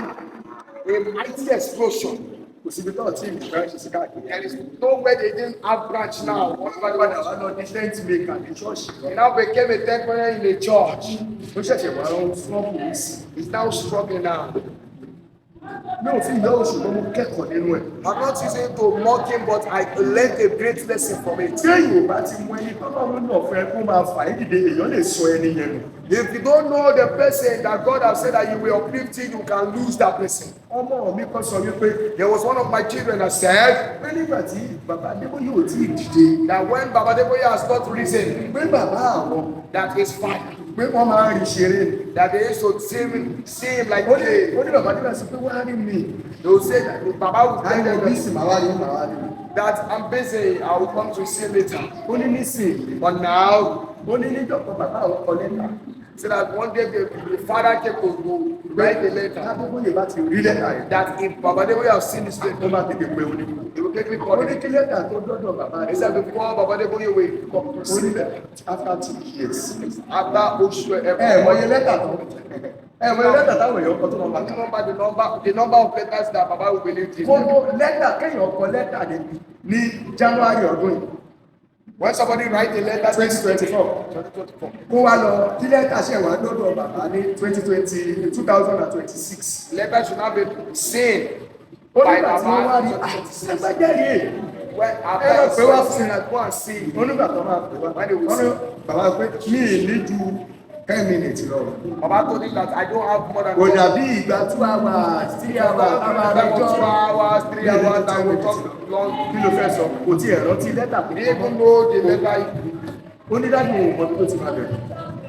A mighty explosion. Kò síbi tó ti ìránṣẹ́ sí káàkiri. There is nowhere they didn't have branch now. Wọ́n padà wá lọ di tent maker ní ṣọ́ọ̀ṣì. He now became a temporary in a church. Ó ṣẹ̀ṣẹ̀ wá ń sọ́ọ̀bù mi sí. He's now struggling now. Mi ò fi yọ oṣù mọ́ mo kẹ́kọ̀ọ́ nínú ẹ̀. I'm not using it to mock him, but I learned a great lesson from it. Tí èyí ò bá ti mú ẹni tọ́lọ́run náà fún ẹ kó máa fà é dìde, èèyàn lè sọ ẹni yẹn nù. If you don't know the person that God has said that you will uplift him, you can lose that person. Ọmọ mi kan sọ wípé There was one of my children that said pé nígbà tí bàbá Adébóyè ò tí ì dìde, that when Baba Adeboye has not risen, pé bàbá àwọn that his father, pé wọ́n máa ń rí ṣeré ni. that they used to see him like Ó ní play. ó ní bàbá Adébóyè sọ pé wá rí mi. They will say that Baba will tell Àìwọ̀ them bí sì máa wá rí, màá wá rí mi. that I'm busy, I will come to see later. Ó ní nísìnyí, But now, ó ní níjọ́ kan bàbá àwọn kọ lẹ́tà. so that one day the father came to write a letter Adébóyè bá ti rí lẹ́tà yẹn, that if Baba Adeboye have seen this letter, ó máa tètè pé oní. he will quickly Ó call ní him. kí lẹ́tà tó dọ́dọ̀ bàbá He said before Baba Adeboye will come to Ó see ní after 2 years. after Oṣù Ẹ mọye lẹ́tà tó ẹ mọye lẹ́tà táwọn èèyàn kọ tó máa kà. The number of letters that Baba will believe in. Kó lẹ́tà kéèyàn kọ lẹ́tà ní January ọdún yìí, When somebody write a letter 2024. 2024, Kó wá lọ kí lẹ́tà ṣẹ̀ wá dọ́dọ̀ bàbá ní 2020, 2026. Letter should not be seen Ó by nígbà tí wọ́n wá rí Baba. ẹgbẹ́jẹ́ yìí. When Ẹ lọ after pé wá it's fún seen, go and see. Ó nígbà tó máa pè wá. When they will Wọ́n ní see. bàbá pé mi ì ní ju 10 minutes lọ. Baba told him that I don't have more than Kò dàbí ìgbà 2 hours, 3 hours, a máa Like rojọ́. 2 hours, 3 hours, I will talk long. Kí ló fẹ́ sọ? Kò tí ẹ̀ rántí lẹ́tà tó He didn't even know the letter. Ó ní dájú òun mọ bí tó ti máa bẹ̀rẹ̀.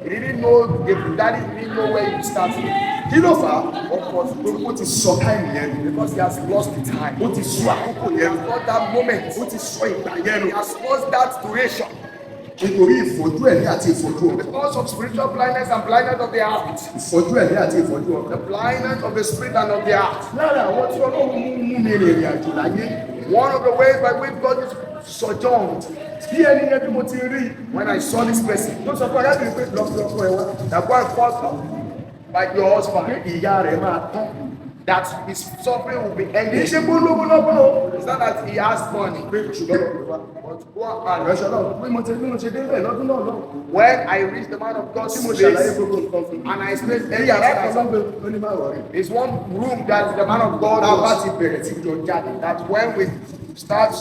He didn't know the daddy didn't know where he started. Kí ló fà á? What was it? Torí ó ti sọ time yẹn nù. Because he has lost the time. Ó ti sọ àkókò He yẹn has nù. lost that moment. Ó ti sọ ìgbà yẹn nù. He has lost that duration. Nítorí ìfọ́jú ẹ̀mí àti ìfọ́jú ọkàn. Because of spiritual blindness and blindness of the heart. Ìfọ́jú ẹ̀mí àti ìfọ́jú ọkàn. The blindness of the spirit and of the heart. Lára àwọn tí Ọlọ́run mú mi rìnrìn àjò láyé. One of the ways by which God is sojourned. Bí ẹni yẹn bí mo ti rí. When I saw this person, Ló sọ fún arábìnrin pé lọ fi ọkọ ẹ wá. that go and call by your husband, Pé ìyá rẹ̀ máa tán. that his suffering will be Kì í ended. ṣe pé ó lówó lọ́wọ́ o. It's not that he has money, Pé ṣùgbọ́n lọ pè wá. but go and Ìránṣẹ́ náà pé mo ti bí mo ṣe débẹ̀ lọ́dún náà lọ. When I reached the man of God's Tí mo ṣàlàyé place gbogbo nǹkan fún mi. and I explained Ní yàrá kan everything, lọ́gbẹ̀ẹ́ ó ní má worry. it's one room that the man of God Tá a bá was, ti bẹ̀rẹ̀ sí jọ jáde. that when we start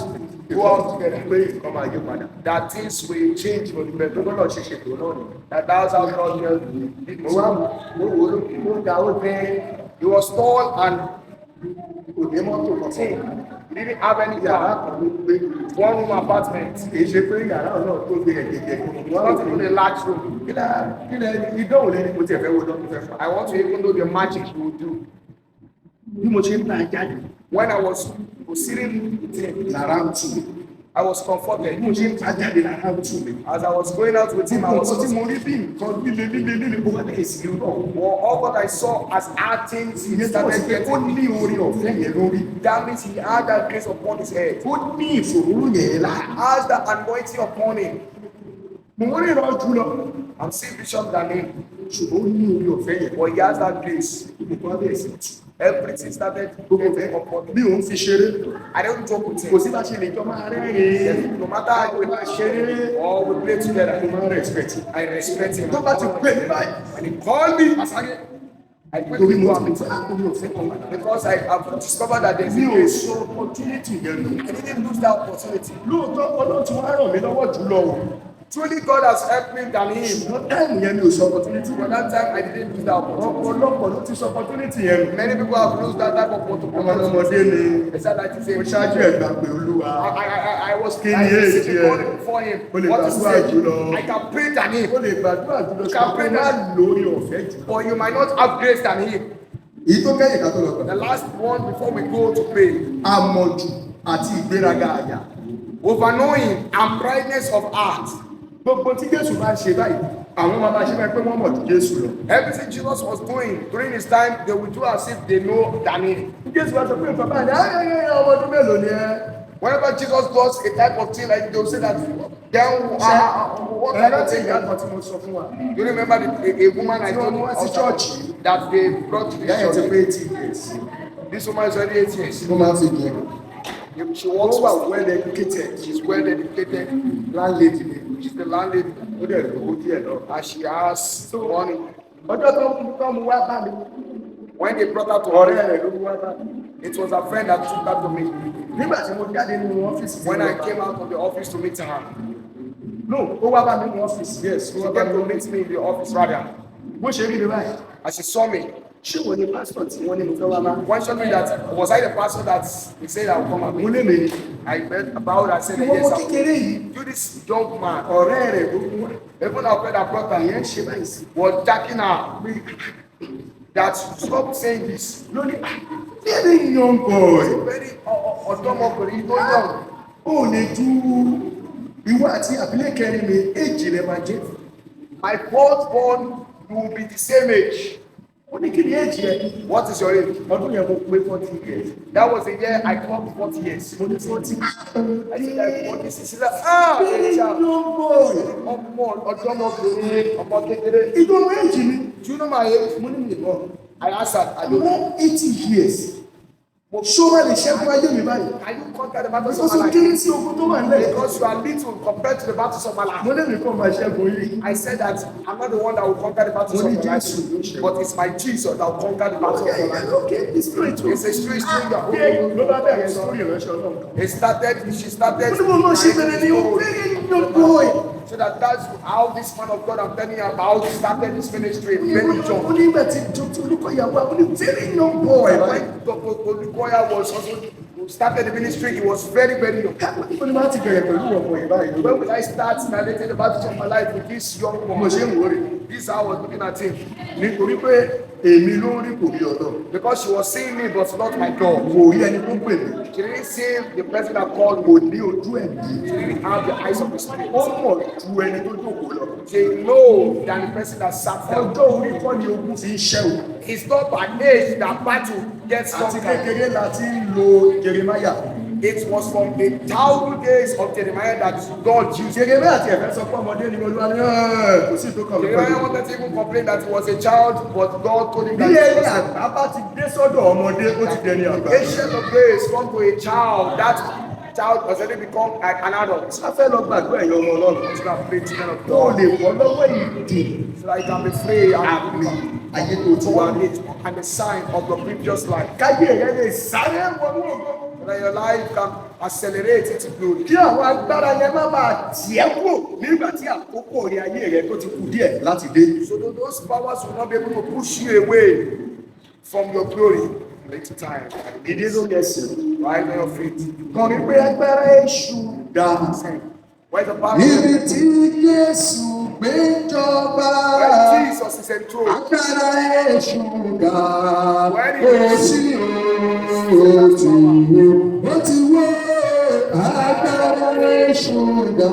to go out together, Pé nǹkan máa yí padà. that things will change for the better. Tó gbọ́dọ̀ ṣe ṣètò náà nìyẹn. That's how God did Mo wá mo wò ó mo ga ó dé. He was tall and Kò ní mọ́tò kan. thin. He didn't have any Yàrá car. kan ló gbé. One room apartment. Kì í ṣe pé yàrá náà tó gbé ẹ̀gẹ̀gẹ̀. Not even a large room. Kí lẹ ìdánwò lẹ́ni mo tiẹ̀ fẹ́ wo dán tó fẹ́ fà. I want to even know the magic he would do. Bí mo ṣe ń bá a jáde, When I was proceeding with him, lára ń tù mí. I was Bí comforted. mo ṣe ń bá a jáde, lára ń tù mí. As I was going out with him, I was Nǹkan tí mo rí bí nǹkan líle líle líle mo wá bẹ̀rẹ̀ sí í rọ̀. Well, all what I saw as hard things he Ìyẹn túmọ̀ sí started pé ó getting. ní oore ọ̀fẹ́ yẹn lórí. That means he had that grace upon his head. Ó ní ìfòróró yẹn lára. Has that anointing upon him. Mo ń ríran jù lọ. I'm seeing Bishop Daniel, Ṣùgbọ́n ó ní oore ọ̀fẹ́ yẹn. but he has that grace. Nǹkan bẹ̀rẹ̀ sí tù. Everything started Gbogbo getting fẹ́ comforted. mi ò ń fi ṣeré. I don't joke with Kò him. sí bá ṣe lè jọ máa rẹ́rìn-ín. No matter how we Ṣeré. or we play together, Mo máa ń respect. I respect him. Tó bá ti pè mí báyìí. When he called me, Asage, I Torí quickly mo go ti out fẹ́ oore ọ̀fẹ́ kan wà lára. because I have discovered that there's Mi a ò grace. sọ opportunity yẹn nù. I didn't lose that opportunity. Lóòótọ́ Ọlọ́run ti wá ràn mí lọ́wọ́ jùlọ o. Truly, God has helped me than him. Ṣùgbọ́n time yẹn mi ò sọ opportunity. But that time, I didn't lose that opportunity. Ọ̀pọ̀lọpọ̀ ló ti sọ opportunity yẹn nù. Many people have lost that type of opportunity. Ọmọdé ni They said that is mo a ṣáájú ẹ̀ gbà pé Olúwa. I was Kí ni I was èjì sitting ẹ? before him. O lè What to gbàdúrà say? jùlọ. I can pray than him, O lè gbàdúrà jùlọ Can pray ṣùgbọ́n má lórí ọ̀fẹ́ jù. but you might not have grace than him. Èyí tó kẹ́yìn ká tó lọ The gbàdúrà. last one before we go to pray. Àmọ̀jù àti ìgbéraga àyà. Overknowing and brightness of heart. Gbogbo tí Jésù bá ń ṣe báyìí, àwọn máa bá ṣe báyìí pé wọ́n mọ̀ ju Jésù lọ. Everything Jesus was doing during his time, they will do as if they know than him. Bí Jésù bá sọ pé nǹkan báyìí, ayẹyẹ ọmọ ọdún mélòó ni ẹ? Whenever Jesus does a type of thing, like they will say that, then what Ẹ type of rántí thing? ìyá kan tí mo sọ fún wa. You remember a woman I Tí told wọ́n mú you wá sí also church. that they brought to Ìyá this yẹn ti church. pé 80 years. This woman is already 8 years. Ó máa ń fi jẹ. She Ó works wà with, well educated. she's well educated. Landlady ni. She's the landlady Ó dẹ̀ lówó díẹ̀ náà. and she has money. Ọjọ́ tó mú wá bá mi. When they brought her to Ọ̀rẹ́ me, rẹ̀ ló mú wá bá mi. it was a friend that took her to me. Nígbà tí mo jáde nínú ọ́fíìsì tí When mo I lọ bá- came out of the office to meet her, No, ó wá bá mi ní ọ́fíìsì. Yes, ó she wá bá came mi. to meet me in the office rather. Bó ṣe rí mi báyìí. As she saw me, Ṣé wo ni pásítọ̀ tí wọ́n ní mo fẹ́ wá bá? Questioned me that was I the pastor that he said I will come and Mo meet. lé mi ní. I went about and said, Ìwọ yes, ọmọ I will. kékeré yìí, You this young man, ọ̀rẹ́ rẹ̀ ló mú wá. even our friend that brought her, Ìyẹn ń ṣe báyìí sí. was jacking her that stop saying this. Lóní, "Ah, very young boy." Very ọ̀dọ́mọkùnrin tó young. Ó lè ju ìwọ àti àbílẹ̀ kẹrin mi, èjì rẹ̀ máa jẹ́. My fourth born, you will be the same age. Ó ní kí ni èjì ẹ? What is your age? Ọdún yẹn mo pé 40 years. That was the year I clocked 40 years. Mo ní 40. I said, I'm 46. She said, ah, Very child. young boy. Ọmọ ọ̀dọ́mọkùnrin ọmọ kékeré. Ìjọ ọmọ èjì mi. Do you know my age? Mo ní mi mọ̀. I answered, I don't know. Mo 80 years. Ṣó wà lè ṣẹ́gun ayé mi báyìí? Can you conquer the battles Ó of sọ my life? kéré sí ogun tó wà nílẹ̀. Because you are little compared to the battles of my life. Mo lè mi kọ́ máa ṣẹ́gun yìí. I said that I'm not the one that will conquer the battles Mo of ní your Jésù ló life, ṣẹ́gun. but it's my Jesus that will conquer the battles of your life. Okay, it's true, it's true. It's a strange thing that Ló bá bẹ̀rẹ̀ sórí ìránṣẹ́ Ọlọ́run. It started, she started. Ó ní mo mọ̀ ṣe bẹ̀rẹ̀ ní o very young boy. So that's how this man of God I'm telling you about started his ministry very Ó young. ní ìgbà tí Dr. Olúkọ̀yà wà, ó ní very young boy. When Dr. Olukoya was also started the ministry, he was very, very young. Ó ní máa ti bẹ̀rẹ̀ pẹ̀lú ọmọ yìí báyìí. When will I start narrating the battles of my life with this young Mo ṣe one? ń wò rè. This is how I was looking at him. Nítorí pé èmi ló ń rí kò rí Ọlọ́run. Because she was seeing me, but not my God. Kò rí ẹni tó pè mí. She didn't see the person that called Kò me. ní ojú ẹ̀mí. She didn't have the eyes of the spirit. Ó mọ̀ ju ẹni tó jókòó lọ. She know than the person that sat down. Ọjọ́ orí kọ́ ni ogun fi ń ṣẹ́ o. It's not by age that battle gets Àti conquered. kékeré la ti ń lo Jeremiah. It was from the childhood days of Jeremiah that God used him. Jeremiah ti ẹ̀fẹ́ sọ pé ọmọdé ni Olúwa ní "Ẹ̀, kò sí ìtókàn mi Jeremiah pẹ̀lú. wanted to even complain that he was a child, but God told him Bí that ẹni he was àgbà bá ti dé sọ́dọ̀ ọmọdé, ó ti dẹni àgbà. ancient of days come to a child, that child has already become like an adult. A fẹ́ lọ gbàdúrà ẹ̀yin ọmọ Ọlọ́run. So that pray children of Tó o God, lè bọ́ lọ́wọ́ ìdè so that you can be free and àmì ayé tó ti wá. bondage and the sign of your previous life. Káyé rẹ lè sáré wọnú ògo. So that your life can accelerate into glory. Kí àwọn agbára yẹn má bàa tiẹ̀ kúrò nígbà tí àkókò rẹ ayé rẹ tó ti kù díẹ̀ láti dé. So that those powers will not be able to push you away from your glory. Little time. Ìdí ló yẹ sìn. Right on your feet. Kọrin pé agbára èṣù dà. Where's the power? Níbi tí Jésù gbé jọba, Where Jesus is enthroned. agbára èṣù dà. Ó sì ó ti wó, ó ti wó, agbára èṣù dà.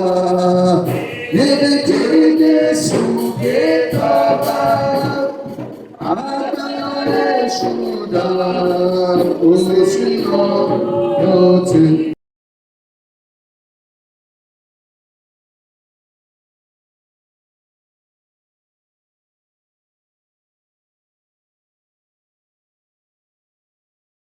Níbi tí Jésù gbé jọba, agbára èṣù dà. Ó sì ó ti.